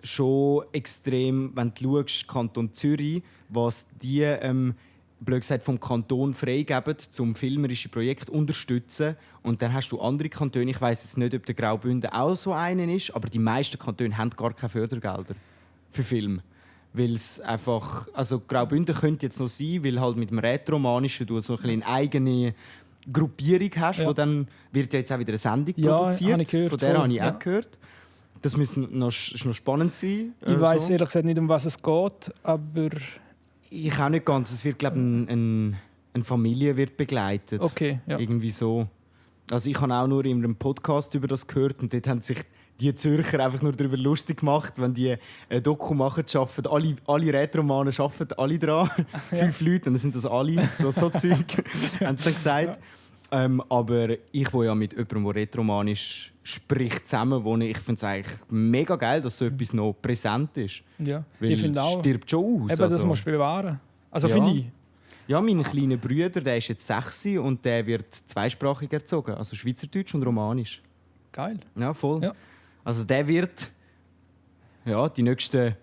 schon extrem, wenn du schaust, Kanton Zürich, was die blöd gesagt, vom Kanton freigeben, um filmerische Projekte zu unterstützen. Und dann hast du andere Kantone, ich weiss jetzt nicht, ob der Graubünden auch so einen ist, aber die meisten Kantone haben gar keine Fördergelder für Film. Weil es einfach, also Graubünden könnte jetzt noch sein, weil halt mit dem Rätoromanischen du so eine eigene Gruppierung hast, wo dann wird ja jetzt auch wieder eine Sendung produziert. Habe ich gehört, von der habe ich ja. auch gehört. Das muss noch spannend sein. Ich weiss ehrlich gesagt nicht, um was es geht, aber... Ich auch nicht ganz. Es wird, glaube ich, eine Familie wird begleitet. Okay, ja. Irgendwie so. Also ich habe auch nur in einem Podcast über das gehört und dort haben sich die Zürcher einfach nur darüber lustig gemacht, wenn die ein Doku machen, arbeiten alle Rätoromanen arbeiten alle dran. 5 Leute, und dann sind das alle, so Zeug, haben sie dann gesagt. Aber ich, der ja mit jemandem, der rätoromanisch spricht, zusammenwohne, ich finde es eigentlich mega geil, dass so etwas noch präsent ist. Ja, Weil ich finde auch. es stirbt schon aus. Eben, das musst du bewahren. Also Ja. finde ich. Ja, mein kleiner Bruder, der ist jetzt 6 und der wird zweisprachig erzogen, also Schweizerdeutsch und Romanisch. Geil. Ja, voll. Ja. Also der wird die nächsten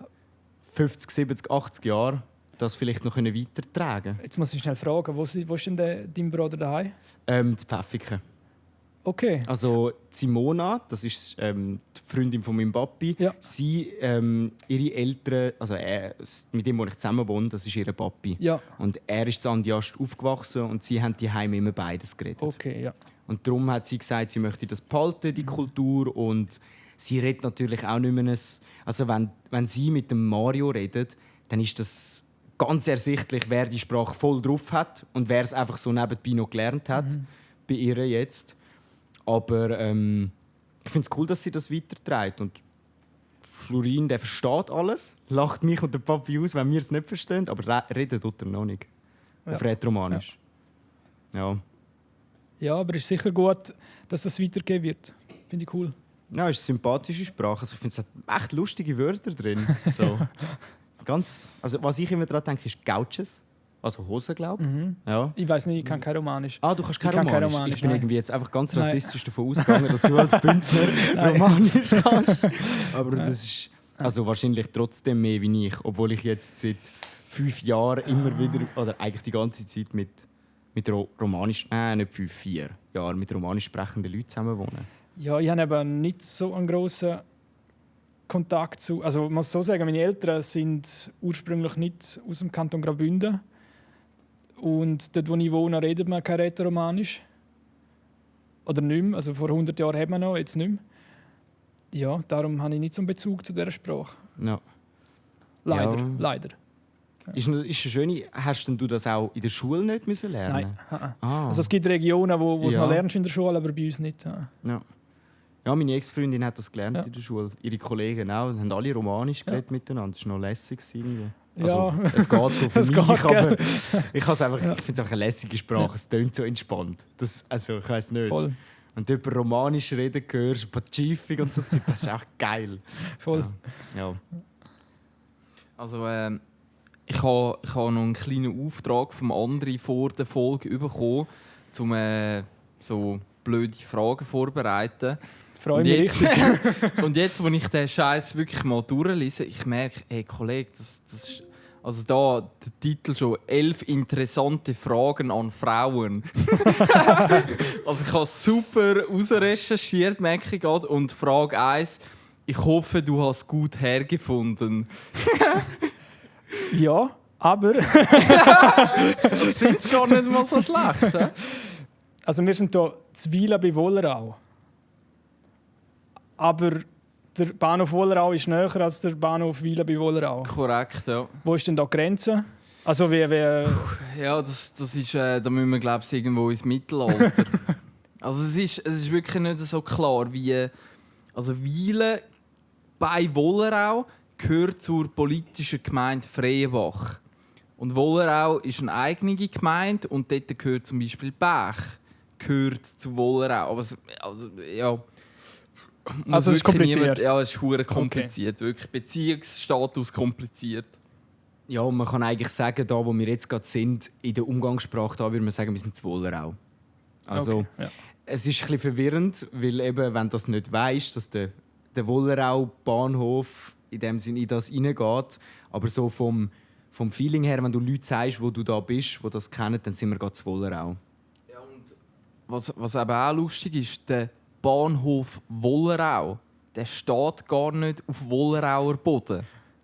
50, 70, 80 Jahre das vielleicht noch weitertragen Jetzt muss ich schnell fragen, wo ist denn dein Bruder daheim? können. Zu Pfäffiken. Okay. Also Simona, das ist die Freundin von meinem Papi. Ja. Sie, ihre Eltern, also mit dem, wo ich zusammen wohne, das ist ihr Papi. Ja. Und er ist in Andiast aufgewachsen und sie haben die Heim immer beides geredet. Okay, ja. Und darum hat sie gesagt, sie möchte das behalten, die Kultur. Und sie redet natürlich auch nicht mehr. Also wenn sie mit dem Mario redet, dann ist das ganz ersichtlich, wer die Sprache voll drauf hat und wer es einfach so nebenbei noch gelernt hat, bei ihr jetzt. Aber ich finde es cool, dass sie das weiterträgt. Und Florin, der versteht alles, lacht mich und den Papi aus, wenn wir es nicht verstehen, aber reden tut er noch nicht. Ja. Auf Rätoromanisch. Ja. Ja, aber es ist sicher gut, dass es weitergehen wird. Finde ich cool. Ja, es ist eine sympathische Sprache. Also ich finde, es hat echt lustige Wörter drin. So. Ganz, also was ich immer daran denke, ist Gauches. Also Hosen, glaube ich. Ja. Ich weiß nicht, ich kann kein Romanisch. Ah, du kannst kein Ich kann kein Romanisch. Romanisch, Ich bin nein. irgendwie jetzt einfach ganz Nein. rassistisch davon ausgegangen, dass du als Bündner Nein. Romanisch kannst. Aber das ist... Also wahrscheinlich trotzdem mehr wie ich, obwohl ich jetzt seit 5 Jahren immer wieder, oder eigentlich die ganze Zeit mit romanisch, nicht 5, 4 Jahren mit romanisch sprechenden Leuten zusammen wohne. Ja, ich habe eben nicht so einen grossen Kontakt zu. Also ich muss so sagen, meine Eltern sind ursprünglich nicht aus dem Kanton Graubünden. Und dort, wo ich wohne, redet man kein Rätoromanisch. Oder nicht mehr. Also vor 100 Jahren hat man noch, jetzt nicht mehr. Ja, darum habe ich nicht so einen Bezug zu dieser Sprache. Ja. Leider, Ja. leider. Ist eine schöne. Hast denn du das auch in der Schule nicht müssen lernen? Nein. Ah. Also es gibt Regionen, wo es Ja. noch lernst in der Schule, aber bei uns nicht. Ja. Ja, meine Ex-Freundin hat das gelernt Ja. in der Schule. Ihre Kollegen auch. Und haben alle Romanisch geredet miteinander. Das war noch lässig. Irgendwie. Also, Ja. es geht so für Es mich, geht, aber gell? ich finde es einfach eine lässige Sprache. Es tönt so entspannt. Also, ich weiß nicht. Voll. Wenn du über Romanisch reden hörst, Pazifik und so, das ist auch geil. Voll. Ja. Also, ich habe noch einen kleinen Auftrag vom anderen vor der Folge bekommen, um so blöde Fragen vorzubereiten. Freue mich richtig. Und jetzt, wo ich den Scheiß wirklich mal durchlese, ich merke, hey Kollege, das ist also da der Titel schon 11 interessante Fragen an Frauen. Also ich habe super ausrecherchiert, merke ich gerade. Und Frage 1, ich hoffe, du hast gut hergefunden. Ja, aber Das sind gar nicht mal so schlecht. He? also wir sind hier Zwila bei Wollerau. Aber der Bahnhof Wollerau ist näher als der Bahnhof Wila bei Wollerau. Korrekt, ja. Wo ist denn da die Grenze? Also wie Ja, das ist, da müssen wir glaube ich irgendwo ins Mittelalter. Also es ist wirklich nicht so klar, wie... Also Wilen bei Wollerau gehört zur politischen Gemeinde Freienbach. Und Wollerau ist eine eigene Gemeinde und dort gehört zum Beispiel Bech gehört zu Wollerau. Aber ja... Also es ist kompliziert. Ja, es ist hure kompliziert. Wirklich Beziehungsstatus kompliziert. Ja, und man kann eigentlich sagen, da wo wir jetzt gerade sind, in der Umgangssprache, da würde man sagen, wir sind zu Wollerau. Also, Okay, ja. es ist ein bisschen verwirrend, weil eben, wenn du das nicht weißt, dass der Wollerau-Bahnhof in dem Sinne in das reingeht, aber so vom Feeling her, wenn du Leute sagst, wo du da bist, die das kennen, dann sind wir gerade zu Wollerau. Ja, und was eben auch lustig ist, der Bahnhof Wollerau, der steht gar nicht auf Wollerauer Boden.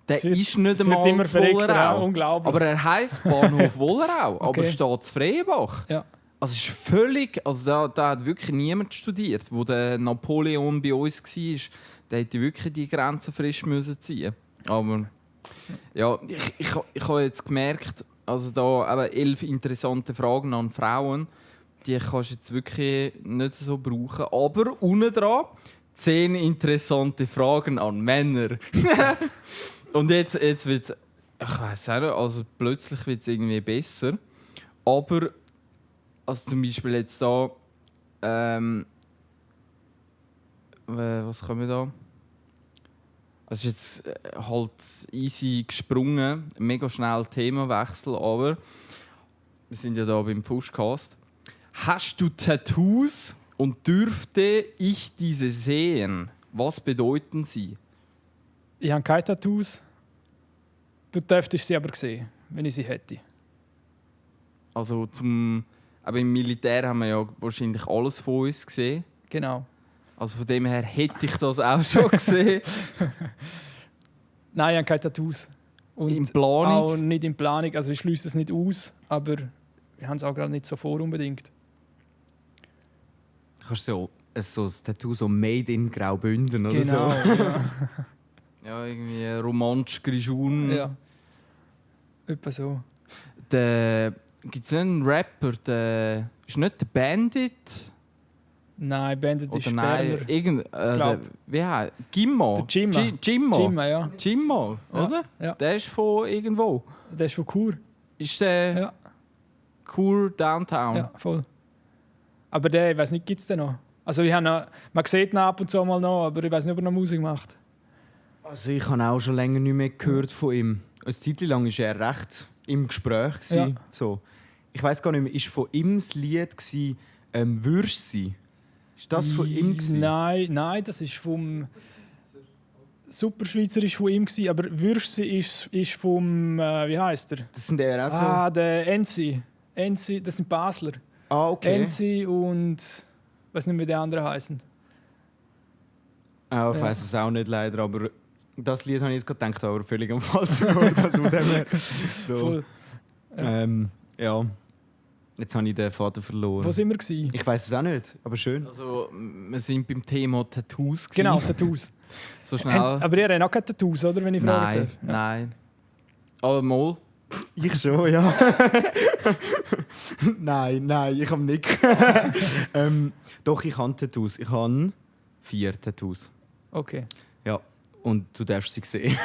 Der Es wird- ist nicht es wird einmal immer zu verrückter, Wollerau. auch unglaublich. Aber er heisst Bahnhof Wollerau, aber Okay. steht zu Freienbach. Ja. Also es ist völlig, also da hat wirklich niemand studiert. Wo der Napoleon bei uns war, der hätte wirklich die Grenzen frisch müssen ziehen. Aber ja, ich habe jetzt gemerkt, also da eben 11 interessante Fragen an Frauen, die kannst du jetzt wirklich nicht so brauchen. Aber unten dran 10 interessante Fragen an Männer. Und jetzt wird es, ich weiß auch nicht, also plötzlich wird es irgendwie besser. Aber, also zum Beispiel jetzt da, was kommen wir da? Es ist jetzt halt easy gesprungen, mega schnell Themawechsel, aber wir sind ja da beim Fuschcast. Hast du Tattoos und dürfte ich diese sehen? Was bedeuten sie? Ich habe keine Tattoos. Du dürftest sie aber sehen, wenn ich sie hätte. Also aber im Militär haben wir ja wahrscheinlich alles von uns gesehen. Genau. Also von dem her hätte ich das auch schon gesehen. Nein, ich habe keine Tattoos. Und In Planung? auch nicht in Planung. Also ich schließe es nicht aus, aber wir haben es auch gerade nicht so vor unbedingt. Kannst du so ein Tattoo so «Made in Graubünden» oder Genau. so? Ja. Ja, irgendwie romantisch Grischun. Ja. Etwa so. Gibt es einen Rapper, der ist nicht der Bandit? Nein, Bandit ist Oder nein, Berner. der, wie heißt Gimmo? Der Gimma. Gimmo. Gimma, ja. Gimmo, Ja. oder? Ja. Der ist von irgendwo. Der ist von Chur. Ist der Ja. Chur Downtown? Ja, voll. Aber der, ich weiß nicht, gibt es den noch? Also ich habe noch, man sieht ihn ab und zu mal noch, aber ich weiß nicht, ob er noch Musik macht. Also ich habe auch schon länger nicht mehr gehört von ihm. Eine Zeit lang war er recht im Gespräch. Ja. So. Ich weiß gar nicht mehr, ist von ihm das Lied «Würsch sie»? Ist das von ihm? Gewesen? Nein, das ist vom super schweizerisch von ihm gewesen, aber Würstchen ist vom, wie heisst er? Das sind eher auch so... Der Enzi. Enzi, das sind Basler. Ah, okay. Enzi und... Ich weiß nicht, wie die anderen heißen. Ich weiss es auch nicht leider, aber das Lied habe ich jetzt gerade gedacht, aber völlig am falschen Ort. Also von dem her. So. Voll. Ja. Jetzt habe ich den Vater verloren. Wo sind wir gewesen? Ich weiß es auch nicht, aber schön. Also, wir sind beim Thema Tattoos. Genau, Tattoos. So schnell. Aber ihr habt auch keine Tattoos, oder? Wenn ich fragen Nein, darf. Ja. nein. Aber mal. Ich schon, ja. nein, ich habe nicht. Doch, ich habe Tattoos. Ich habe 4 Tattoos. Okay. Ja, und du darfst sie sehen.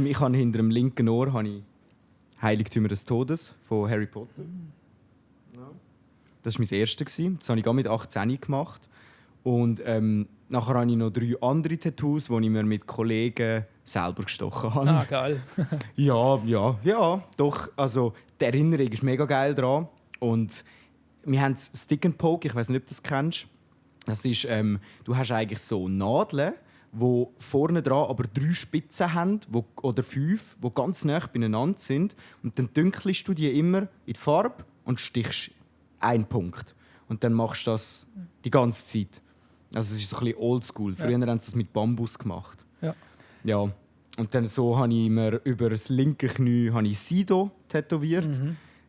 Ich habe hinter dem linken Ohr habe ich Heiligtümer des Todes von Harry Potter. Das war mein erstes. Das habe ich auch mit 18 gemacht. Und nachher habe ich noch 3 andere Tattoos, die ich mir mit Kollegen selber gestochen habe. Ah, geil. Ja, doch. Also, die Erinnerung ist mega geil dran. Und wir haben Stick and Poke, ich weiß nicht, ob du das kennst. Das ist, du hast eigentlich so Nadeln, die vorne dran aber 3 Spitzen haben, oder 5, die ganz nah beieinander sind. Und dann dünkelst du die immer in die Farbe und stichst einen Punkt. Und dann machst du das die ganze Zeit. Also es ist so ein bisschen oldschool. Früher haben sie das mit Bambus gemacht. Ja. Und dann so habe ich mir über das linke Knie Sido tätowiert.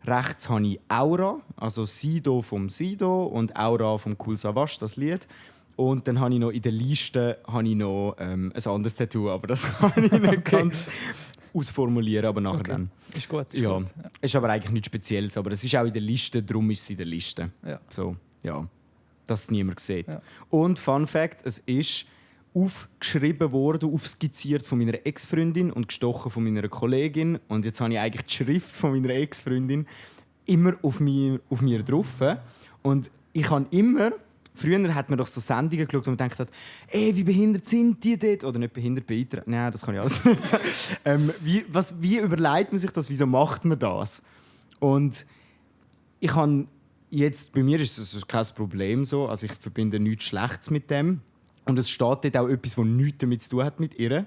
Rechts habe ich Aura, also Sido vom Sido und Aura vom Kool Savas, das Lied. Und dann habe ich noch in der Liste ein anderes Tattoo, aber das kann ich nicht ganz ausformulieren, aber nachher dann. Ist gut. Ja, ist aber eigentlich nichts Spezielles, aber es ist auch in der Liste, darum ist es in der Liste. Ja. So, ja, dass es niemand sieht. Ja. Und Fun Fact, es ist aufgeschrieben worden, aufskizziert von meiner Ex-Freundin und gestochen von meiner Kollegin. Und jetzt habe ich eigentlich die Schrift von meiner Ex-Freundin immer auf mir drauf. Und ich habe immer... Früher hat man doch so Sendungen geschaut und gedacht, wie behindert sind die dort? Oder nicht behindert, beeinträchtigt. Nein, das kann ich alles nicht sagen. Wie überlegt man sich das? Wieso macht man das? Und ich habe jetzt, bei mir ist es kein Problem so. Also ich verbinde nichts Schlechtes mit dem. Und es steht dort auch etwas, das nichts damit zu tun hat mit ihr.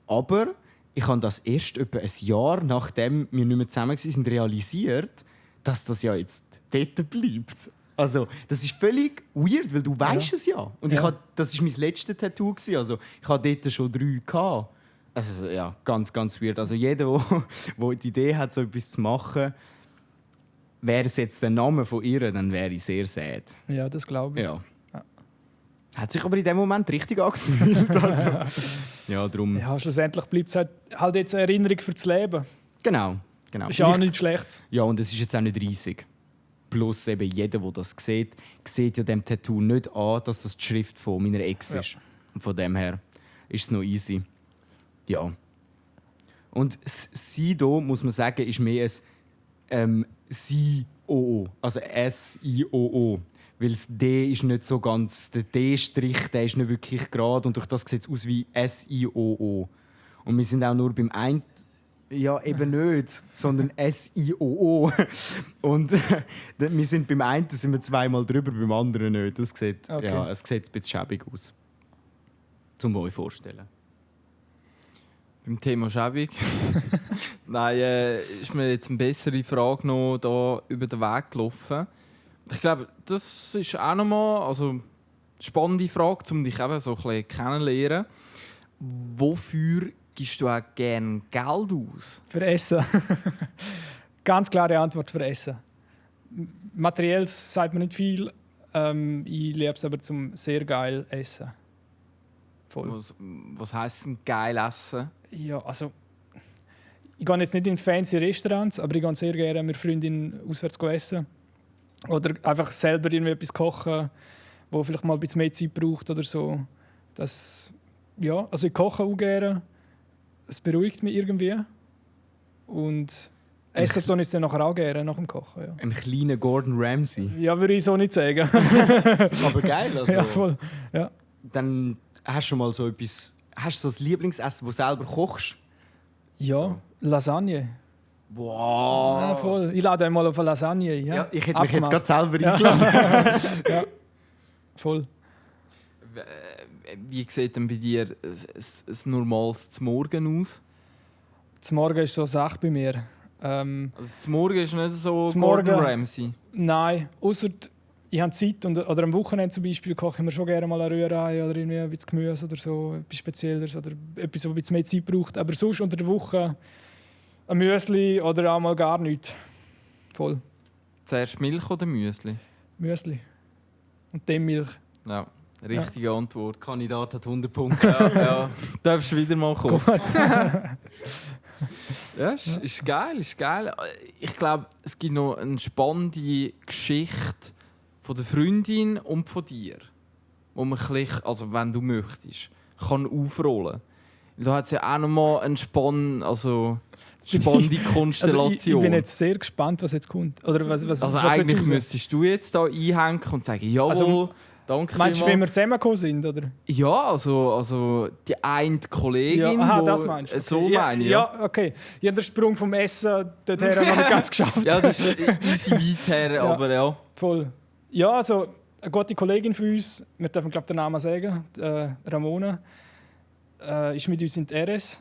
Aber ich habe das erst etwa ein Jahr, nachdem wir nicht mehr zusammen waren, realisiert, dass das ja jetzt dort bleibt. Also, das ist völlig weird, weil du weißt es ja. Und das war mein letztes Tattoo. Also, ich hatte dort schon 3 gehabt. Also, ja, ganz, ganz weird. Also, jeder, der die Idee hat, so etwas zu machen, wäre es jetzt der Name von ihr, dann wäre ich sehr sad. Ja, das glaube ich. Ja. Hat sich aber in dem Moment richtig angefühlt. Also, ja, darum. Ja, schlussendlich bleibt es halt jetzt eine Erinnerung für das Leben. Genau. Ist ja auch nichts Schlechtes. Ja, und es ist jetzt auch nicht riesig. Plus eben jeder, der das sieht ja dem Tattoo nicht an, dass das die Schrift von meiner Ex ist. Und von dem her ist es noch easy. Ja. Und Sido, muss man sagen, ist mehr ein S-I-O-O. Also S-I-O-O. Weil das D ist nicht so ganz... Der D-Strich, der ist nicht wirklich gerade und durch das sieht es aus wie S-I-O-O. Und wir sind auch nur beim einen... Ja, eben nicht, sondern S-I-O-O. Und wir sind beim einen sind wir 2-mal drüber, beim anderen nicht. Das sieht, es sieht ein bisschen schäbig aus. Zum euch vorstellen. Beim Thema schäbig. Nein, ist mir jetzt eine bessere Frage noch da über den Weg gelaufen. Ich glaube, das ist auch nochmal eine spannende Frage, um dich eben so ein bisschen kennenzulernen. Wofür gibst du auch gerne Geld aus? Für Essen. Ganz klare Antwort für Essen. Materiell sagt man nicht viel. Ich liebe es aber zum sehr geil Essen. Voll. Was heisst denn geil essen? Ja, also ich gehe jetzt nicht in fancy Restaurants, aber ich gehe sehr gerne mit Freundinnen auswärts essen. Oder einfach selber irgendwie etwas kochen, wo vielleicht mal ein bisschen mehr Zeit braucht oder so. Das, ja, also ich koche auch gerne. Es beruhigt mich irgendwie. Und essen tue ich es dann nachher auch gerne, nach dem Kochen. Ja. Ein kleiner Gordon Ramsay. Ja, würde ich so nicht sagen. Aber geil, also. Ja, voll. Ja. Dann hast du schon mal so etwas... Hast du so ein Lieblingsessen, das du selber kochst? Ja, So. Lasagne. Wow! Ja, voll. Ich lade einmal auf eine Lasagne. Ja, Ja, ich hätte mich jetzt Abgemacht. gerade selber eingeladen. Ja, voll. wie sieht denn bei dir ein normales Morgen aus? Zum Morgen ist so eine Sache bei mir. Also zum Morgen ist nicht so Zum Gordon Morgen- Ramsay. Nein, außer ich habe Zeit oder am Wochenende zum Beispiel koche ich mir schon gerne mal eine Rührei oder irgendwie ein bisschen Gemüse oder so, etwas Spezielles oder etwas, das ein bisschen mehr Zeit braucht. Aber sonst unter der Woche ein Müsli oder auch mal gar nichts. Voll. Zuerst Milch oder Müsli? Müsli. Und dann Milch. Ja, richtige Antwort. Der Kandidat hat 100 Punkte. Ja. Darfst du wieder mal kommen? Ja, ist geil, ist geil. Ich glaube, es gibt noch eine spannende Geschichte von der Freundin und von dir, wo man ein bisschen, also wenn du möchtest, kann aufrollen. Da hat es ja auch noch mal eine spannende Konstellation. Also ich bin jetzt sehr gespannt, was jetzt kommt. Oder was Also was eigentlich willst du raus? müsstest du jetzt da einhängen und sagen, jawohl, Also, danke Meinst du, vielmals. wenn wir zusammengekommen sind? Oder? Ja, also die eine Kollegin, aha, wo, das meinst du. so Okay. meine ich. Ja, okay. Ich habe den Sprung vom Essen dorthin noch nicht ganz geschafft. Ja, das ist easy weit her, Ja. aber ja. Voll. Ja, also eine gute Kollegin von uns, wir dürfen glaube den Namen sagen, Ramona, ist mit uns in die RS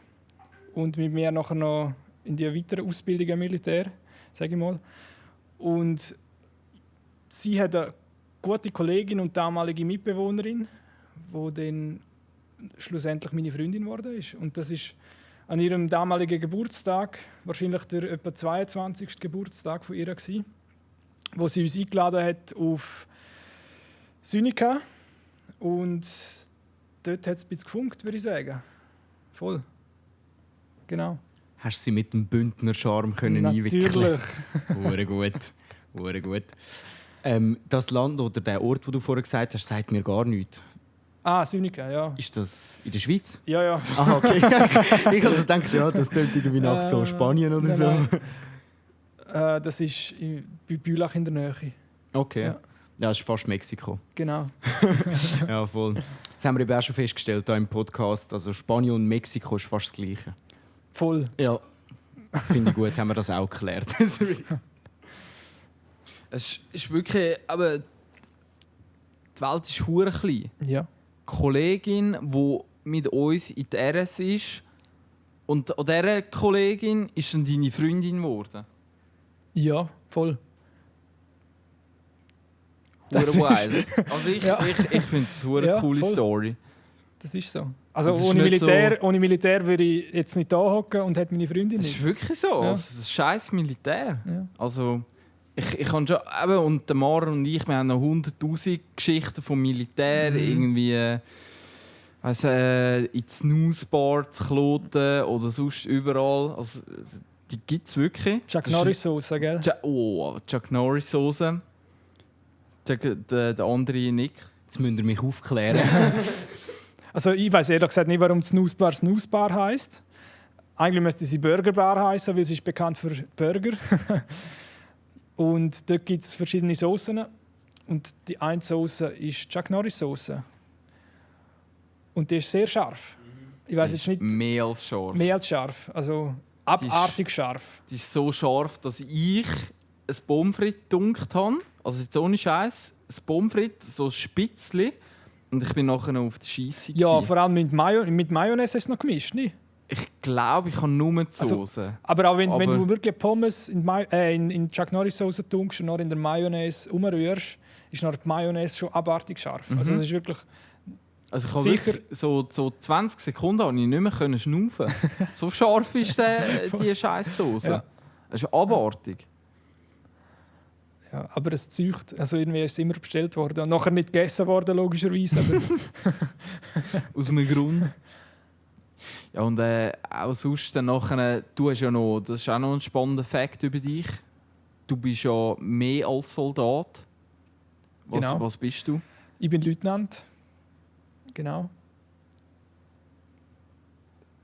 und mit mir nachher noch in die weitere Ausbildung im Militär, sage ich mal. Und sie hat eine gute Kollegin und damalige Mitbewohnerin, die dann schlussendlich meine Freundin geworden ist. Und das ist an ihrem damaligen Geburtstag, wahrscheinlich der etwa 22. Geburtstag von ihr gewesen, wo sie uns eingeladen hat auf Synika. Und dort hat es ein bisschen gefunkt, würde ich sagen. Voll. Genau. Hast du sie mit dem Bündner Charme können einwickeln? Natürlich. Hure gut. Hure gut. Das Land oder der Ort, wo du vorher gesagt hast, sagt mir gar nichts. Ah, Synika, ja. Ist das in der Schweiz? Ja, ja. Ah, okay. Ich also dachte, ja, das klingt irgendwie nach so Spanien oder so. Nein. Das ist bei Bülach in der Nähe. Okay. Ja. Ja, das ist fast Mexiko. Genau. Ja, voll. Das haben wir eben auch schon festgestellt hier im Podcast. Also Spanien und Mexiko ist fast das Gleiche. Voll. Ja. Finde ich gut, haben wir das auch geklärt. Es ist wirklich, aber die Welt ist hure klein. Ja. Die Kollegin, die mit uns in der RS ist, und an dieser Kollegin ist dann deine Freundin geworden. Ja, voll. Hure wild. Also ich finde es eine Ja, coole voll. Story. Das ist so. Also Das ist ohne nicht Militär würde ich jetzt nicht da hocken und hätte meine Freundin Es nicht. ist wirklich so. Ja. Also, das ist scheiß Militär. Ja. Also, ich kann schon. Eben, und der Mara und ich, wir haben noch 100'000 Geschichten vom Militär. Irgendwie. In die Snoozebar zu kloten oder sonst überall. Also, die gibt es wirklich. Chuck Das ist- Norris Soße, gell? Chuck Norris Soße. Der andere Nick. Jetzt müsst ihr mich aufklären. Also ich weiß ehrlich gesagt nicht, warum Snooze Bar heisst. Eigentlich müsste sie Burger Bar heißen, weil sie ist bekannt für Burger. Und dort gibt es verschiedene Soßen. Und die eine Soße ist Chuck Norris Soße. Und die ist sehr scharf. Ich weiß jetzt nicht Mehr als scharf. mehr als scharf. Also abartig scharf. Die ist so scharf, dass ich ein Pommes frites gedunkt habe. Also jetzt ohne Scheiß, ein Pommes frites, so ein Spitzli. Und ich bin nachher noch auf der Scheisse. Ja, vor allem mit Mayonnaise ist es noch gemischt, nicht? Ich glaube, ich habe nur die Also, Soße. Aber auch wenn Aber- du wirklich Pommes in Chuck Norris Soße tunkst und noch in der Mayonnaise umrührst, ist noch die Mayonnaise schon abartig scharf. Also es ist wirklich Also ich habe sicher- wirklich so 20 Sekunden habe ich nicht mehr können schnaufen. So scharf ist die scheiß Soße. Ja. Das ist abartig. ja, aber es zeugt. Also irgendwie ist es immer bestellt worden und nachher nicht gegessen worden logischerweise. Aber Aus einem Grund. Ja, und auch sonst dann nachher, du hast ja noch, das ist auch noch ein spannender Fakt über dich. Du bist ja mehr als Soldat. Genau. Was bist du? ich bin Leutnant. Genau.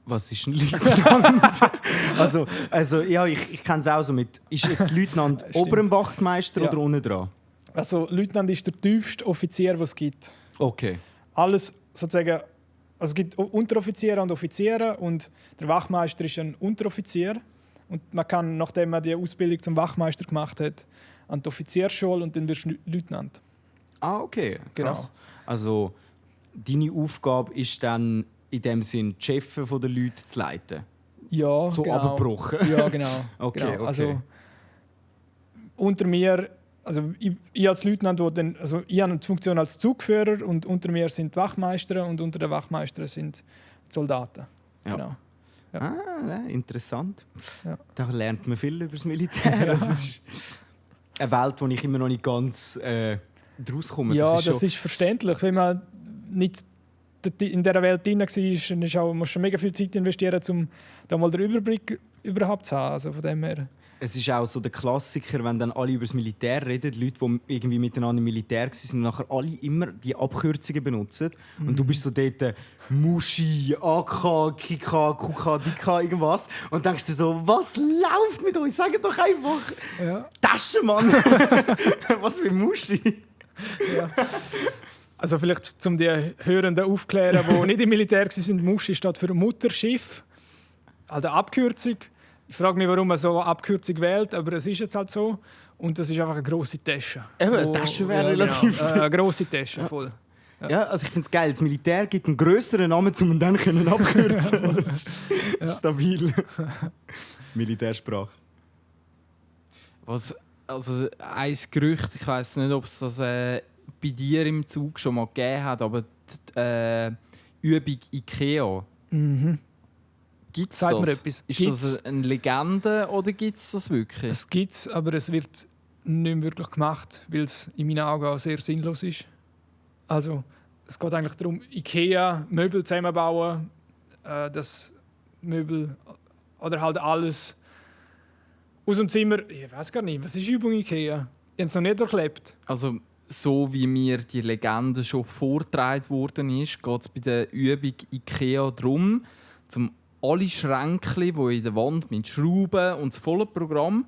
Was ist ein Leutnant? also ja, ich kenne es auch so mit. Ist jetzt Leutnant Stimmt. oberem Wachtmeister Ja. oder unten dran? Also Leutnant ist der tiefste Offizier, was es gibt. Okay. Alles sozusagen. Also es gibt Unteroffiziere und Offiziere und der Wachmeister ist ein Unteroffizier. Und man kann, nachdem man die Ausbildung zum Wachmeister gemacht hat, an die Offiziersschule und dann wirst du Leutnant. Ah, okay. Genau. Krass. Also deine Aufgabe ist dann in dem Sinn, die Chefs der Leute zu leiten? Ja, So genau. abgebrochen? Ja, genau. Okay, genau. okay. Also, unter mir, also ich als Leutnant, ich habe die Funktion als Zugführer und unter mir sind die Wachmeister und unter den Wachmeistern sind die Soldaten. Ja. Genau. Ja. Ah, interessant. Ja. Da lernt man viel über das Militär. Das ist eine Welt, wo ich immer noch nicht ganz draus komme. Ja, das ist verständlich. Wenn man nicht in dieser Welt drin war, muss man mega viel Zeit investieren, um da mal den Überblick überhaupt zu haben. Also von dem her. Es ist auch so der Klassiker, wenn dann alle über das Militär reden, die Leute, die irgendwie miteinander im Militär waren, und nachher alle immer die Abkürzungen benutzen. Und du bist so dort Muschi, AK, Kika, Kuka, Dika, irgendwas. Und denkst dir so, was läuft mit euch? Sag doch einfach Ja. Taschenmann! Was für Muschi? Ja. Also vielleicht zum die Hörenden aufklären, die nicht im Militär waren, Muschi steht für Mutterschiff. Also eine Abkürzung. Ich frage mich, warum man so eine Abkürzung wählt, aber es ist jetzt halt so. Und das ist einfach eine grosse Tasche. Eine Tasche wäre relativ eine grosse Tasche, voll. Ja, also ich finde es geil. Das Militär gibt einen grösseren Namen, um ihn dann abkürzen können. Das ist stabil. Militärsprache. Also ein Gerücht, ich weiß nicht, ob es das bei dir im Zug schon mal gegeben hat, aber die Übung IKEA. Mhm. Gibt's Sagt mir das? etwas. Ist Gibt's? das eine Legende oder gibt es das wirklich? Es gibt es, aber es wird nicht mehr wirklich gemacht, weil es in meinen Augen auch sehr sinnlos ist. Also, es geht eigentlich darum, IKEA, Möbel zusammenbauen, das Möbel oder halt alles aus dem Zimmer. Ich weiß gar nicht, was ist Übung IKEA? Ich habe es noch nicht durchlebt. Also, so wie mir die Legende schon vorgetragen worden ist, geht es bei der Übung IKEA darum, zum alle Schränke, die in der Wand mit Schrauben und das volle Programm,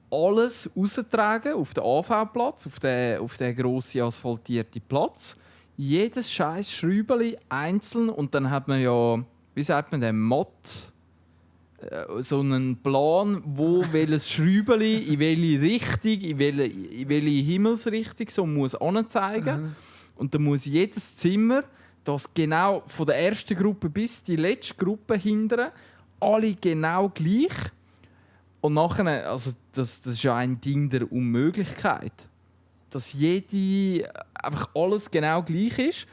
alles raustragen auf den AV-Platz, auf den grossen asphaltierten Platz. Jedes scheiß Schräubeli einzeln und dann hat man ja, wie sagt man, den Mod, so einen Plan, wo welches Schräubeli in welche Richtung, in welche Himmelsrichtung so muss anzeigen. Und dann muss jedes Zimmer, das genau von der ersten Gruppe bis die letzte Gruppe hindern, alle genau gleich. Und nachher, also das ist ja ein Ding der Unmöglichkeit, dass jede einfach alles genau gleich ist.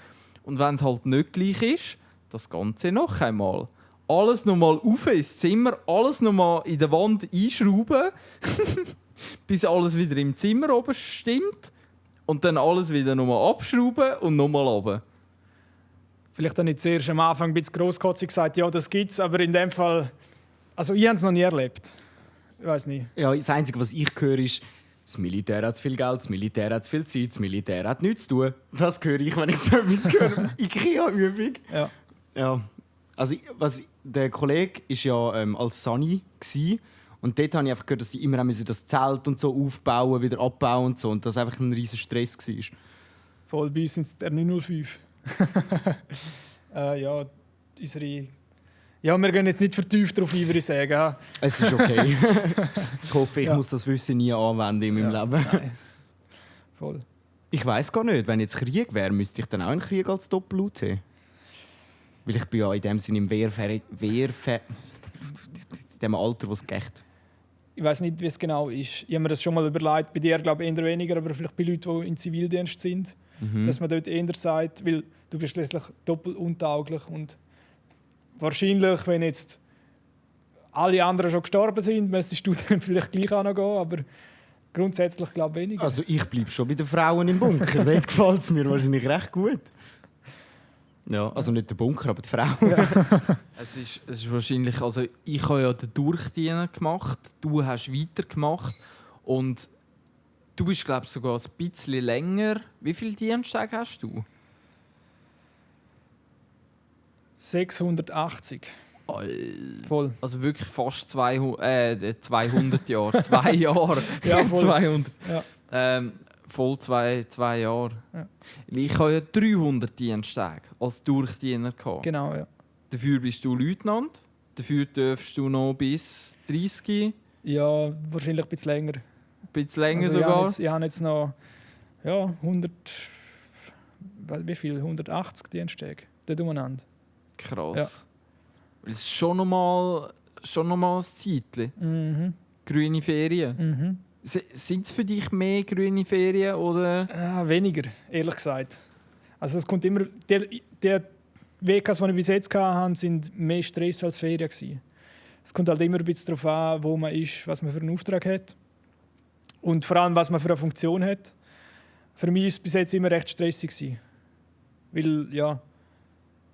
Und wenn es halt nicht gleich ist, das Ganze noch einmal. Alles nochmal auf ins Zimmer, alles nochmal in der Wand einschrauben, bis alles wieder im Zimmer oben stimmt. Und dann alles wieder nochmal abschrauben und nochmal runter. Vielleicht habe ich zuerst am Anfang ein bisschen grosskotzig gesagt, ja, das gibt es, aber in dem Fall, also ich habe es noch nie erlebt. Ich weiß nicht. Ja, das Einzige, was ich höre, ist, das Militär hat zu viel Geld, das Militär hat zu viel Zeit, das Militär hat nichts zu tun. Das höre ich, wenn ich so etwas höre. IKEA-Übung. Ja. Ja. Also, der Kollege war ja als Sani. Und dort habe ich einfach gehört, dass die immer haben müssen das Zelt und so aufbauen, wieder abbauen und so. Und das einfach ein riesen Stress war. Voll bei uns sind es der 905. Ja, unsere. Ja, wir gehen jetzt nicht vertieft darauf ein, würde ich sagen. Ja. Es ist okay. Ich hoffe, ich Ja. muss das Wissen nie anwenden in meinem Leben. Nein. Voll. Ich weiss gar nicht, wenn jetzt Krieg wäre, müsste ich dann auch einen Krieg als Doppel-UT? Weil ich bin ja in dem Sinne im in dem Alter, wo es geht. Ich weiß nicht, wie es genau ist. Ich habe mir das schon mal überlegt. Bei dir glaube ich eher weniger, aber vielleicht bei Leuten, die im Zivildienst sind. Dass man dort eher sagt, weil du bist schließlich doppelt untauglich. Und wahrscheinlich, wenn jetzt alle anderen schon gestorben sind, müsstest du dann vielleicht gleich auch noch gehen. Aber grundsätzlich glaube ich weniger. Also ich bleibe schon bei den Frauen im Bunker. Dort gefällt es mir wahrscheinlich recht gut. Ja, also nicht der Bunker, aber die Frauen. Es ist wahrscheinlich, also ich habe ja den Durchdiener gemacht, du hast weitergemacht und du bist, glaube ich, sogar ein bisschen länger. Wie viele Diensttage hast du? 680. Voll. Also wirklich fast 200 Jahre. 2 Jahre. Ja, voll. 200. Ja. Voll 2 Jahre. Ja. Ich habe ja 300 Diensttage als Durchdiener gehabt. Genau, ja. Dafür bist du Leutnant. Dafür darfst du noch bis 30. Ja, wahrscheinlich ein bisschen länger. Ein bisschen länger Also sogar. Ich habe jetzt noch ja, 100, wie viel? 180 Diensttage. Dort umeinander. Krass. Ja. Weil es ist schon noch mal ein Zeitchen. Mhm. Grüne Ferien. Mhm. Sind es für dich mehr grüne Ferien oder? Ja, weniger, ehrlich gesagt. Also es kommt immer... Die WKs, die ich bis jetzt hatte, sind mehr Stress als Ferien gewesen. Es kommt halt immer ein bisschen darauf an, wo man ist, was man für einen Auftrag hat. Und vor allem, was man für eine Funktion hat. Für mich war es bis jetzt immer recht stressig gewesen. Weil, ja,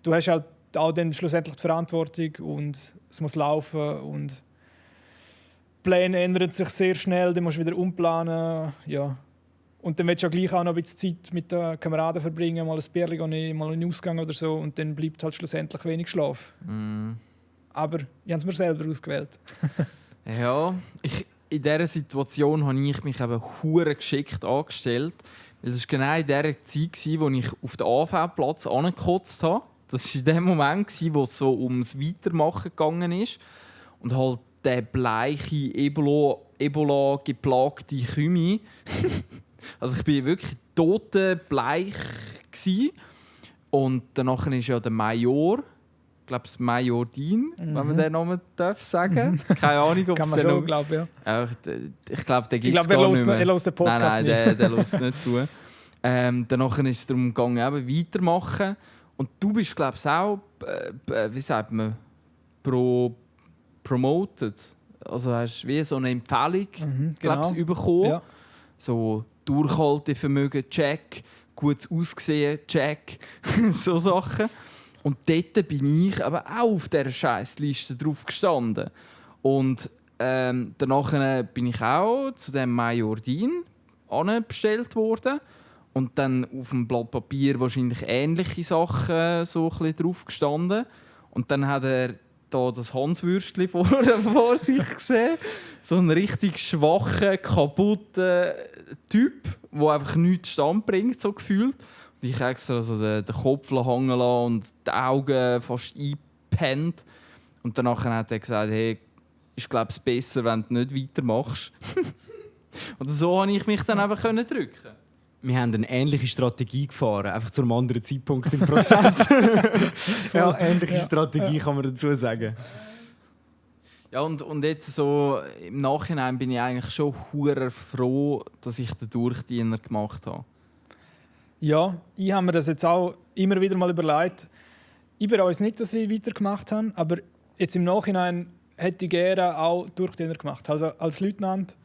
du hast halt auch dann schlussendlich die Verantwortung und es muss laufen und die Pläne ändern sich sehr schnell, dann musst du wieder umplanen, ja. Und dann willst du ja gleich auch noch ein bisschen Zeit mit den Kameraden verbringen, mal ein Bierchen nehmen, mal in den Ausgang oder so und dann bleibt halt schlussendlich wenig Schlaf. Aber ich habe es mir selber ausgewählt. Ja, in dieser Situation habe ich mich eben hure geschickt angestellt. Weil es war genau in der Zeit, wo ich auf den AV-Platz angekotzt habe. Das war in dem Moment, wo es so ums Weitermachen gegangen ist. Und halt der bleiche, Ebola-geplagte Kümi. Also ich war wirklich totenbleich. Und danach ist ja der Major, ich glaube, das Major Dean, wenn man den Namen sagen darf. Keine Ahnung, ob Kann es man schon, glaube ja. Ich glaube, der gibt es er gar nicht mehr. Er hört den Podcast nicht. Nein, der hört nicht zu. Danach ist es darum gegangen, eben weitermachen. Und du bist, glaube ich, auch, wie sagt man, promoted. Also hast du wie so eine Empfehlung Genau. bekommen. Ja. So Durchhaltevermögen, check. Gutes Aussehen, check. So Sachen. Und dort bin ich aber auch auf dieser Scheissliste drauf gestanden. Und danach bin ich auch zu dem Major Dean bestellt worden. Und dann auf dem Blatt Papier wahrscheinlich ähnliche Sachen so ein bisschen drauf gestanden. Und dann hat er da das Hanswürstli vor sich gesehen. So einen richtig schwachen, kaputten Typ, der einfach nichts zustande bringt, so gefühlt. Und ich habe extra so den Kopf hängen lassen und die Augen fast eingepennt. Und danach hat er gesagt, hey, ich glaube es besser, wenn du nicht weitermachst. Und so konnte ich mich dann einfach drücken. Wir haben eine ähnliche Strategie gefahren, einfach zu einem anderen Zeitpunkt im Prozess. Ja, ähnliche Strategie kann man dazu sagen. Ja, und jetzt so im Nachhinein bin ich eigentlich schon hure froh, dass ich den Durchdiener gemacht habe. Ja, ich habe mir das jetzt auch immer wieder mal überlegt. Ich bereue es nicht, dass ich weitergemacht habe, aber jetzt im Nachhinein hätte ich gerne auch Durchdiener gemacht. Also als Leutnant,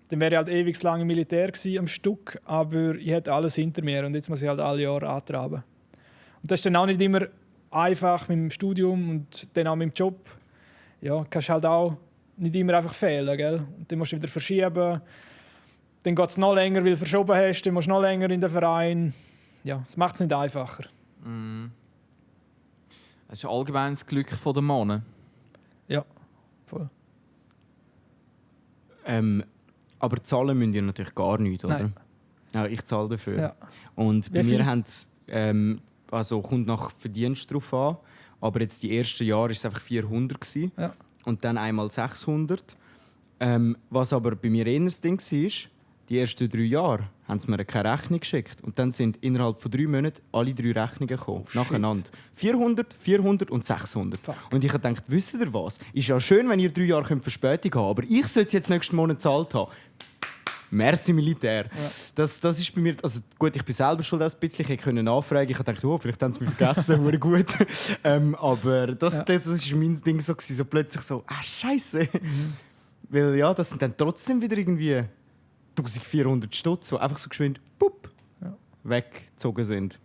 dann wäre ich halt ewig lang im Militär gewesen, am Stück, aber ich hätte alles hinter mir und jetzt muss ich halt alle Jahre antraben. Und das ist dann auch nicht immer einfach mit dem Studium und dann auch mit dem Job. Ja, kannst halt auch nicht immer einfach fehlen, gell? Und dann musst du wieder verschieben. Dann geht es noch länger, weil du verschoben hast, dann musst du noch länger in den Verein. Ja, es macht es nicht einfacher. Das ist allgemein das Glück der Männer. Ja, voll. Aber zahlen müsst ihr natürlich gar nichts, oder? Nein. Ja, ich zahle dafür. Ja. Und bei Wie viel? mir haben's, also kommt nach Verdienst drauf an, aber jetzt die ersten Jahre war es einfach 400 gewesen, Ja. und dann einmal 600. Was aber bei mir eher das Ding war, die ersten 3 Jahre haben sie mir keine Rechnung geschickt. Und dann sind innerhalb von 3 Monaten alle 3 Rechnungen gekommen, nacheinander. 400, 400 und 600. Fuck. Und ich habe gedacht, wisst ihr was? Ist ja schön, wenn ihr 3 Jahre Verspätung haben könnt, aber ich sollte es jetzt nächsten Monat gezahlt haben. Merci, Militär. Ja. Das ist bei mir... Also gut, ich bin selber schon ein bisschen. Ich konnte nachfragen. Ich dachte, oh, vielleicht haben sie mich vergessen. Wurde gut. Aber das ist mein Ding so gewesen. So plötzlich so, Scheiße. Weil ja, das sind dann trotzdem wieder irgendwie 1400 Stutz, die einfach so geschwind weggezogen sind.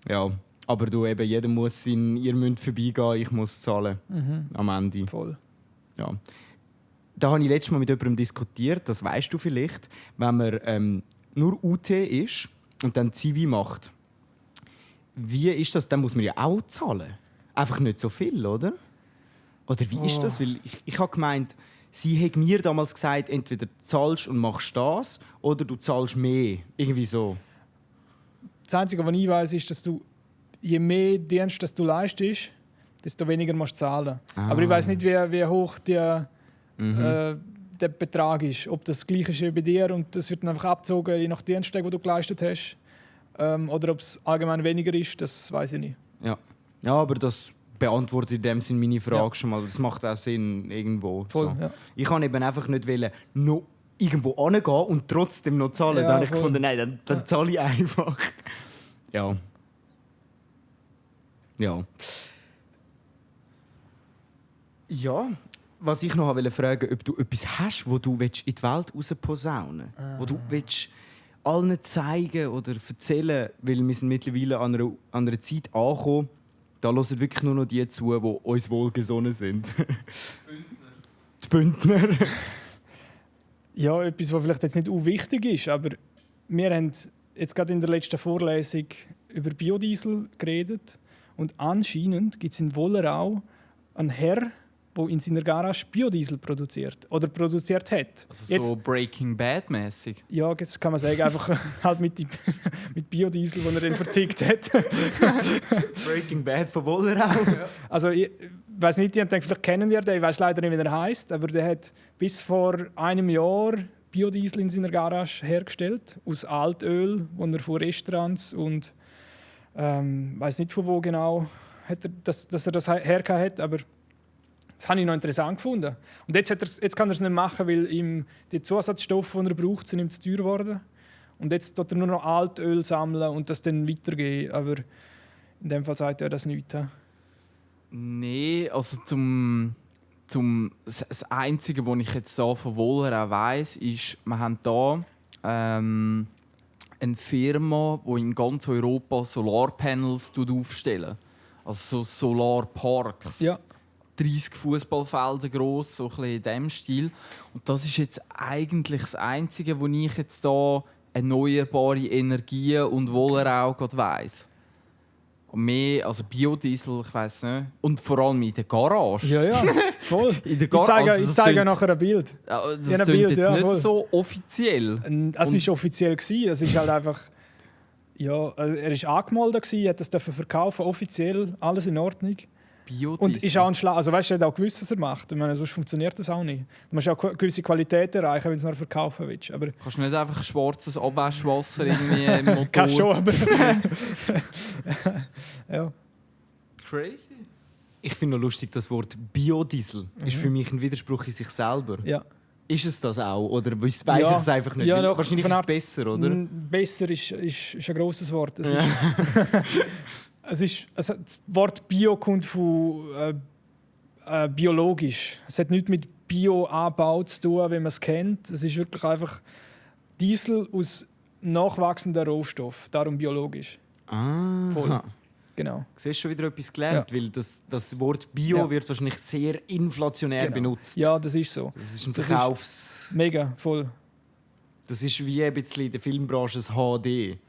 Ja, aber du, eben, jeder muss ihr müsst vorbeigehen, ich muss zahlen. Am Ende. Voll. Ja. Da habe ich letztes Mal mit jemandem diskutiert, das weißt du vielleicht, wenn man nur UT ist und dann Zivi macht. Wie ist das? Dann muss man ja auch zahlen. Einfach nicht so viel, oder? Oder wie ist das? Weil ich habe gemeint, sie hat mir damals gesagt, entweder du zahlst und machst das oder du zahlst mehr. Irgendwie so. Das Einzige, was ich weiss, ist, dass du je mehr Dienst das du leistest, desto weniger musst du zahlen. Aber ich weiss nicht, wie hoch der Betrag ist. Ob das gleich ist wie bei dir und das wird dann einfach abgezogen, je nach Dienstag, den du geleistet hast. Oder ob es allgemein weniger ist, das weiß ich nicht. Ja, aber das beantwortet in dem Sinn meine Frage schon mal. Das macht auch Sinn irgendwo. Voll, so. ja. Ich kann eben einfach nicht wollen, noch irgendwo hingehen und trotzdem noch zahlen. Ja, Dann habe ich voll. gefunden, nein, dann zahle ich einfach. Ja. Ja, was ich noch wollte fragen, ob du etwas hast, wo du in die Welt rausposaunen willst. Wo du willst allen zeigen oder erzählen, weil wir sind mittlerweile an einer Zeit angekommen, da hören wirklich nur noch die zu, die uns wohlgesonnen sind. Die Bündner. Ja, etwas, was vielleicht jetzt nicht unwichtig ist, aber wir haben jetzt gerade in der letzten Vorlesung über Biodiesel geredet und anscheinend gibt es in Wollerau einen Herr, der in seiner Garage Biodiesel produziert oder produziert hat. Also Jetzt, so Breaking Bad-mäßig. ja, jetzt kann man sagen, einfach halt mit Biodiesel, den er dann vertickt hat. Breaking Bad von Wollerau. Also ich weiß nicht, vielleicht kennen die den, ich weiß leider nicht, wie er heißt, aber der hat bis vor einem Jahr Biodiesel in seiner Garage hergestellt aus Altöl, das er von Restaurants und weiß nicht von wo genau hat er dass er das hergehabt hat, aber das habe ich noch interessant gefunden. Und jetzt kann er es nicht machen, weil ihm die Zusatzstoffe, die er braucht, sind ihm zu teuer geworden. Und jetzt tut er nur noch Altöl sammeln und das dann weitergeben. Aber in dem Fall sagt er das nicht. He? Nein, also das Einzige, was ich jetzt hier von Wollerau weiss, ist, wir haben hier eine Firma, die in ganz Europa Solarpanels aufstellt. Also so Solarparks. Ja. 30 Fußballfelder gross, so ein bisschen in diesem Stil. Und das ist jetzt eigentlich das Einzige, wo ich jetzt hier erneuerbare Energien und Wollerau weiss. Und mehr, also Biodiesel, ich weiss nicht. Und vor allem in der Garage. Ja, voll. In der Ich zeige nachher ein Bild. Das Ja, ein klingt Bild, jetzt ja, nicht voll. so offiziell. Es war offiziell. Es ist halt einfach... Ja, er war angemeldet, hat das verkaufen, offiziell, alles in Ordnung. Biodiesel. Und ist auch ein also weißt du, er hat auch gewusst, was er macht. Ich meine, sonst funktioniert das auch nicht. Du musst auch eine gewisse Qualität erreichen, wenn du es noch verkaufen willst. Aber Kannst du nicht einfach schwarzes Abwaschwasser irgendwie im Motor... kannst schon, aber... ja. Crazy. Ich finde noch lustig, das Wort Biodiesel ist für mich ein Widerspruch in sich selber. Ja. Ist es das auch? Oder weiss ich es einfach nicht? Ja, Weil doch, wahrscheinlich von ist es Art- besser, oder? Besser ist ein grosses Wort. Das Wort Bio kommt von biologisch. Es hat nichts mit Bioanbau zu tun, wie man es kennt. Es ist wirklich einfach Diesel aus nachwachsenden Rohstoffen, darum biologisch. Ah, Voll. Genau. Du hast schon wieder etwas gelernt, weil das Wort Bio wird wahrscheinlich sehr inflationär benutzt. Ja, das ist so. Das ist ein Das Verkaufs... Mega, voll. Das ist wie ein bisschen in der Filmbranche das HD. HD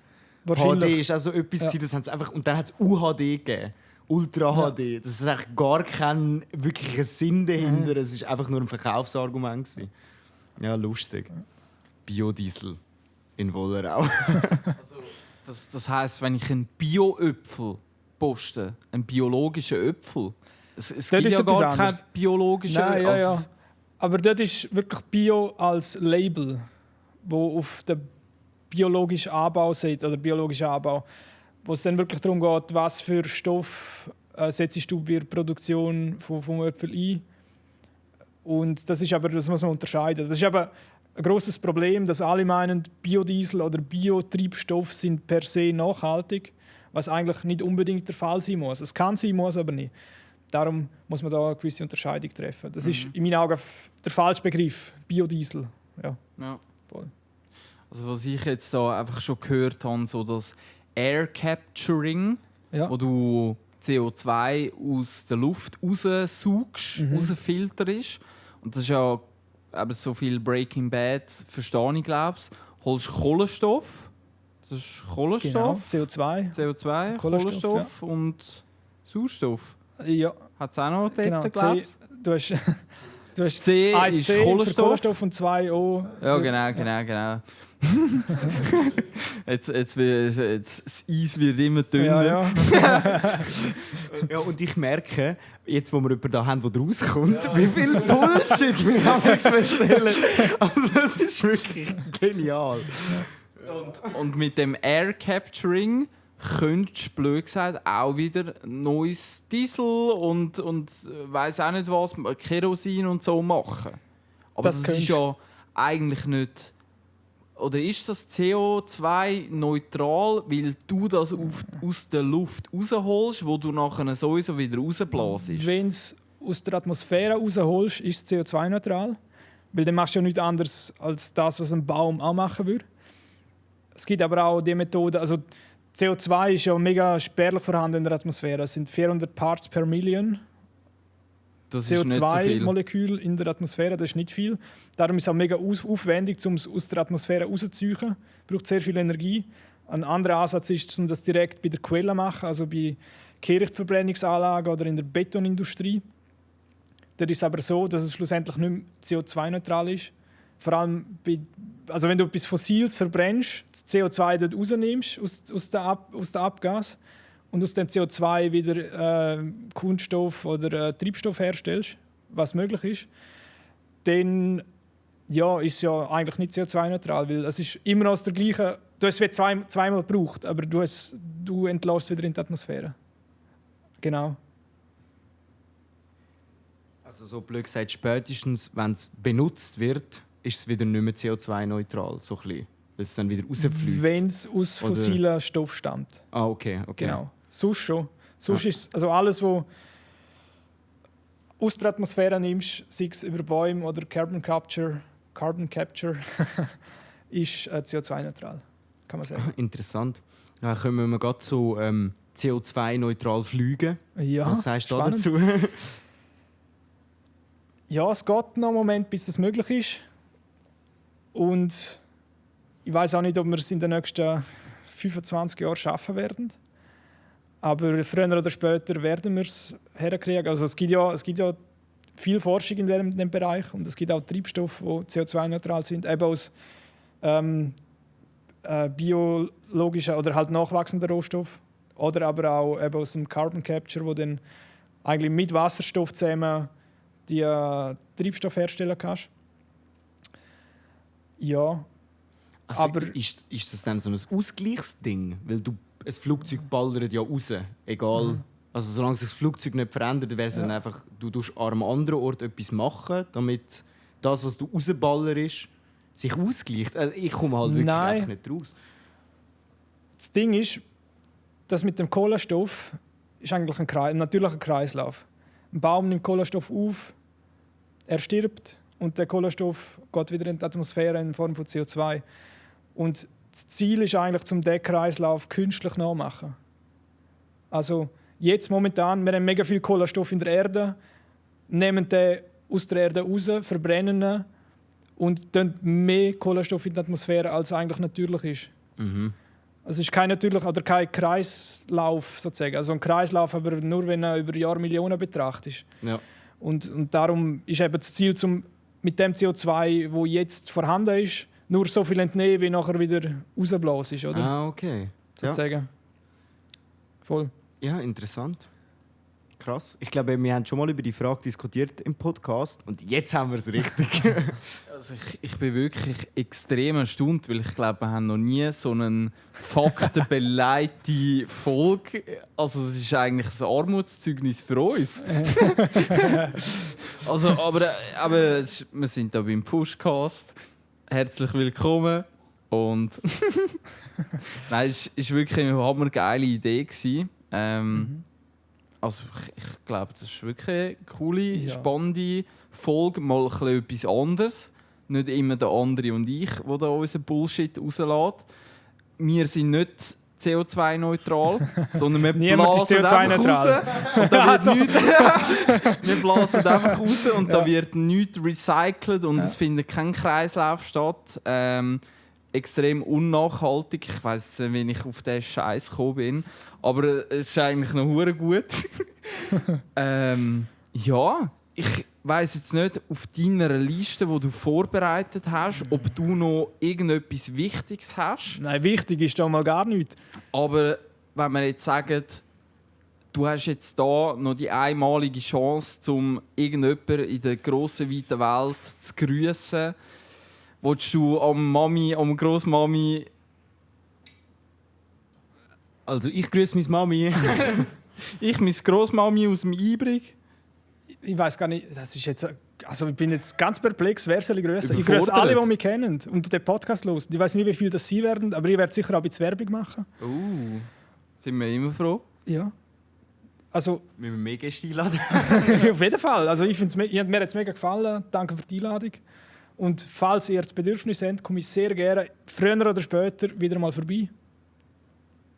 Wahrscheinlich. ist auch so etwas, Ja. das haben sie einfach... Und dann hat es UHD gegeben. Ultra HD. Das ist eigentlich gar kein wirklicher Sinn dahinter. Es war einfach nur ein Verkaufsargument gewesen. Ja, lustig. Biodiesel in Wollerau. Das heisst, wenn ich einen Bio-Öpfel poste, einen biologischen Öpfel, es Dort gibt ist ja etwas gar keinen anderes. biologischen Nein, ja, also- ja. Aber dort ist wirklich Bio als Label, wo auf den biologischen Anbau sieht, oder biologischen Anbau, wo es dann wirklich darum geht, was für Stoff setzt du bei der Produktion vom Äpfel ein. Und das muss man unterscheiden. Das ist aber ein grosses Problem, dass alle meinen, Biodiesel oder Biotreibstoff sind per se nachhaltig, was eigentlich nicht unbedingt der Fall sein muss. Es kann sein, muss aber nicht. Darum muss man da eine gewisse Unterscheidung treffen. Das ist in meinen Augen der falsche Begriff, Biodiesel. Ja, Ja. voll. Also was ich jetzt da einfach schon gehört habe, so das Air Capturing, Ja. wo du CO2 aus der Luft raussaugst, rausfilterst. Und das ist ja eben so viel Breaking Bad, verstehe ich, glaube ich. Holst Kohlenstoff, das ist Genau, Kohlenstoff, CO2. CO2, Kohlenstoff, Kohlenstoff und Sauerstoff. Ja, Hat es auch noch dort, genau. glaube ich? Du hast C eins ist C für Kohlenstoff. Kohlenstoff und 2 O. Ja, für- genau. jetzt, das Eis wird immer dünner. Ja. Ja, und ich merke, jetzt wo wir jemanden da haben, der rauskommt, wie viel Bullshit wir haben erzählen. Also das ist wirklich genial. Und mit dem Air Capturing könntest du, blöd gesagt, auch wieder neues Diesel und weiss auch nicht was, Kerosin und so machen. Aber das ist ja eigentlich nicht... Oder ist das CO2-neutral, weil du das aus der Luft rausholst, wo du nachher sowieso wieder rausblasst? Wenn es aus der Atmosphäre rausholst, ist es CO2-neutral. Weil dann machst du ja nichts anderes als das, was ein Baum auch machen würde. Es gibt aber auch die Methode, also CO2 ist ja mega spärlich vorhanden in der Atmosphäre. Es sind 400 Parts per Million CO2-Moleküle in der Atmosphäre, das ist nicht viel. Darum ist es auch mega aufwendig, um es aus der Atmosphäre rauszuziehen. Braucht sehr viel Energie. Ein anderer Ansatz ist, um das direkt bei der Quelle zu machen, also bei Kehrichtverbrennungsanlagen oder in der Betonindustrie. Dort ist es aber so, dass es schlussendlich nicht mehr CO2-neutral ist. Vor allem, also wenn du etwas Fossiles verbrennst, das CO2 dort rausnimmst aus der Abgas und aus dem CO2 wieder Kunststoff oder Treibstoff herstellst, was möglich ist, dann ja, ist es ja eigentlich nicht CO2-neutral, weil es ist immer aus der gleichen... Du hast es zweimal gebraucht, aber du entlässt wieder in die Atmosphäre. Genau. Also so blöd gesagt, spätestens, wenn es benutzt wird, ist es wieder nicht mehr CO2-neutral, so ein bisschen, weil es dann wieder rausfliegt. Wenn es aus fossilen Stoff stammt. Ah, okay. Genau. Sonst schon. Sonst ist also alles, was aus der Atmosphäre nimmst, sei es über Bäume oder Carbon Capture, ist CO2-neutral, kann man sagen. Interessant. Dann kommen wir gerade zu CO2-neutral fliegen. Ja, was sagst du spannend. dazu? Ja, es geht noch einen Moment, bis das möglich ist. Und ich weiß auch nicht, ob wir es in den nächsten 25 Jahren schaffen werden. Aber früher oder später werden wir es herkriegen. Also es gibt ja viel Forschung in diesem Bereich und es gibt auch Treibstoffe, die CO2-neutral sind, eben aus biologischen oder halt nachwachsenden Rohstoffen. Oder aber auch eben aus dem Carbon Capture, wo dann eigentlich mit Wasserstoff zusammen die Treibstoff herstellen kannst. Ja. Also aber ist das dann so ein Ausgleichsding? Weil ein Flugzeug ballert ja raus, egal. Also solange sich das Flugzeug nicht verändert, wäre es dann einfach, du tust an einem anderen Ort etwas machen, damit das, was du rausballerst, sich ausgleicht. Ich komme halt wirklich einfach nicht raus. Das Ding ist, das mit dem Kohlenstoff ist eigentlich ein natürlicher Kreislauf. Ein Baum nimmt Kohlenstoff auf, er stirbt und der Kohlenstoff geht wieder in die Atmosphäre in Form von CO2. Und das Ziel ist eigentlich, um diesen Kreislauf künstlich nachzumachen. Also jetzt momentan, wir haben mega viel Kohlenstoff in der Erde, nehmen den aus der Erde raus, verbrennen ihn und dann mehr Kohlenstoff in die Atmosphäre, als eigentlich natürlich ist. Mhm. Also es ist kein natürlicher oder kein Kreislauf sozusagen. Also ein Kreislauf, aber nur wenn er über Jahrmillionen betrachtet. Ja. Und darum ist eben das Ziel, mit dem CO2, das jetzt vorhanden ist, nur so viel entnehmen, wie nachher wieder rausblasen ist, oder? Ah, okay. Sozusagen. Voll. Ja, interessant. Krass. Ich glaube, wir haben schon mal über die Frage diskutiert im Podcast und jetzt haben wir es richtig. Also ich bin wirklich extrem erstaunt, weil ich glaube, wir haben noch nie so eine faktenbeleidigte Folge. Also es ist eigentlich ein Armutszeugnis für uns. Also, aber wir sind hier beim Pushcast. Herzlich willkommen. Und nein, es war wirklich eine hammergeile Idee. Also ich glaube, das ist wirklich eine coole, spannende Folge. Mal ein bisschen etwas anderes. Nicht immer der andere und ich, der da unseren Bullshit rauslässt. Wir sind nicht CO2-neutral, sondern wir blasen einfach raus. Und da wird wir blasen einfach raus und da wird nichts recycelt und es findet kein Kreislauf statt. Extrem unnachhaltig. Ich weiss nicht, wie ich auf diesen Scheiß gekommen bin. Aber es ist eigentlich noch hure gut. Ja, ich weiss jetzt nicht, auf deiner Liste, die du vorbereitet hast, ob du noch irgendetwas Wichtiges hast. Nein, wichtig ist da mal gar nichts. Aber wenn wir jetzt sagen, du hast jetzt da noch die einmalige Chance, um irgendjemanden in der grossen, weiten Welt zu grüssen, willst du am Grossmami Also ich grüße meine Mami. Ich, meine Grossmami aus dem Ibrig. Ich weiß gar nicht, das ist jetzt... Also ich bin jetzt ganz perplex, wer soll ich grüßen? Ich Überfordert. grüße alle, die mich kennen und den Podcast hören. Ich weiß nicht, wie viel das sie werden, aber ich werde sicher auch ein bisschen Werbung machen. Sind wir immer froh. Ja. Also, Müssen wir mehr Gäste einladen? auf jeden Fall. Also mir hat es mega gefallen. Danke für die Einladung. Und falls ihr das Bedürfnis habt, komme ich sehr gerne, früher oder später, wieder mal vorbei.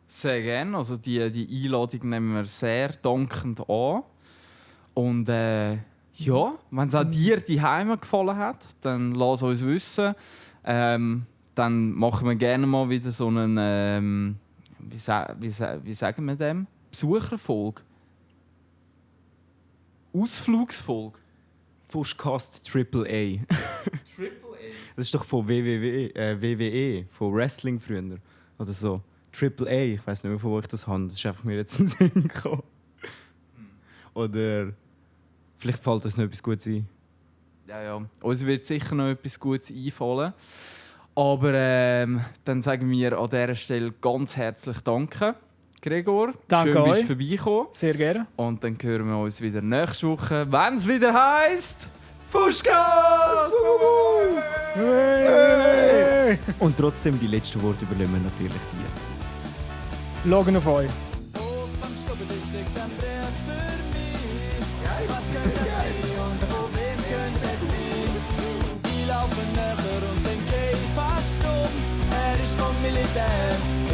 Sehr gerne. Also die Einladung nehmen wir sehr dankend an. Und ja, wenn es auch dir die Heime gefallen hat, dann lass uns wissen. Dann machen wir gerne mal wieder so einen, wie sagen wir dem? Besucherfolge. Ausflugsfolge. Fuschcast AAA. Das ist doch von WWE, von Wrestling früher. Oder so. AAA, ich weiß nicht mehr, von wo ich das habe. Das ist einfach mir jetzt in den Sinn gekommen. Oder vielleicht fällt uns noch etwas Gutes ein. Ja. Uns wird sicher noch etwas Gutes einfallen. Aber dann sagen wir an dieser Stelle ganz herzlich Danke, Gregor. Danke Schön, bist euch. du vorbeigekommen. Sehr gerne. Und dann hören wir uns wieder nächste Woche, wenn es wieder heisst Fuschcast! Hey! Und trotzdem die letzten Worte übernehmen wir natürlich dir. Schauen auf euch.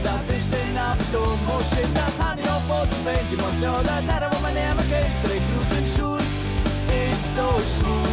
Das ist den Abdom, oh shit, das habe ich auch vorgemeint. Die Emotionen, der, wo man nehmen kennt, Rekruten schuld, ist so schwul.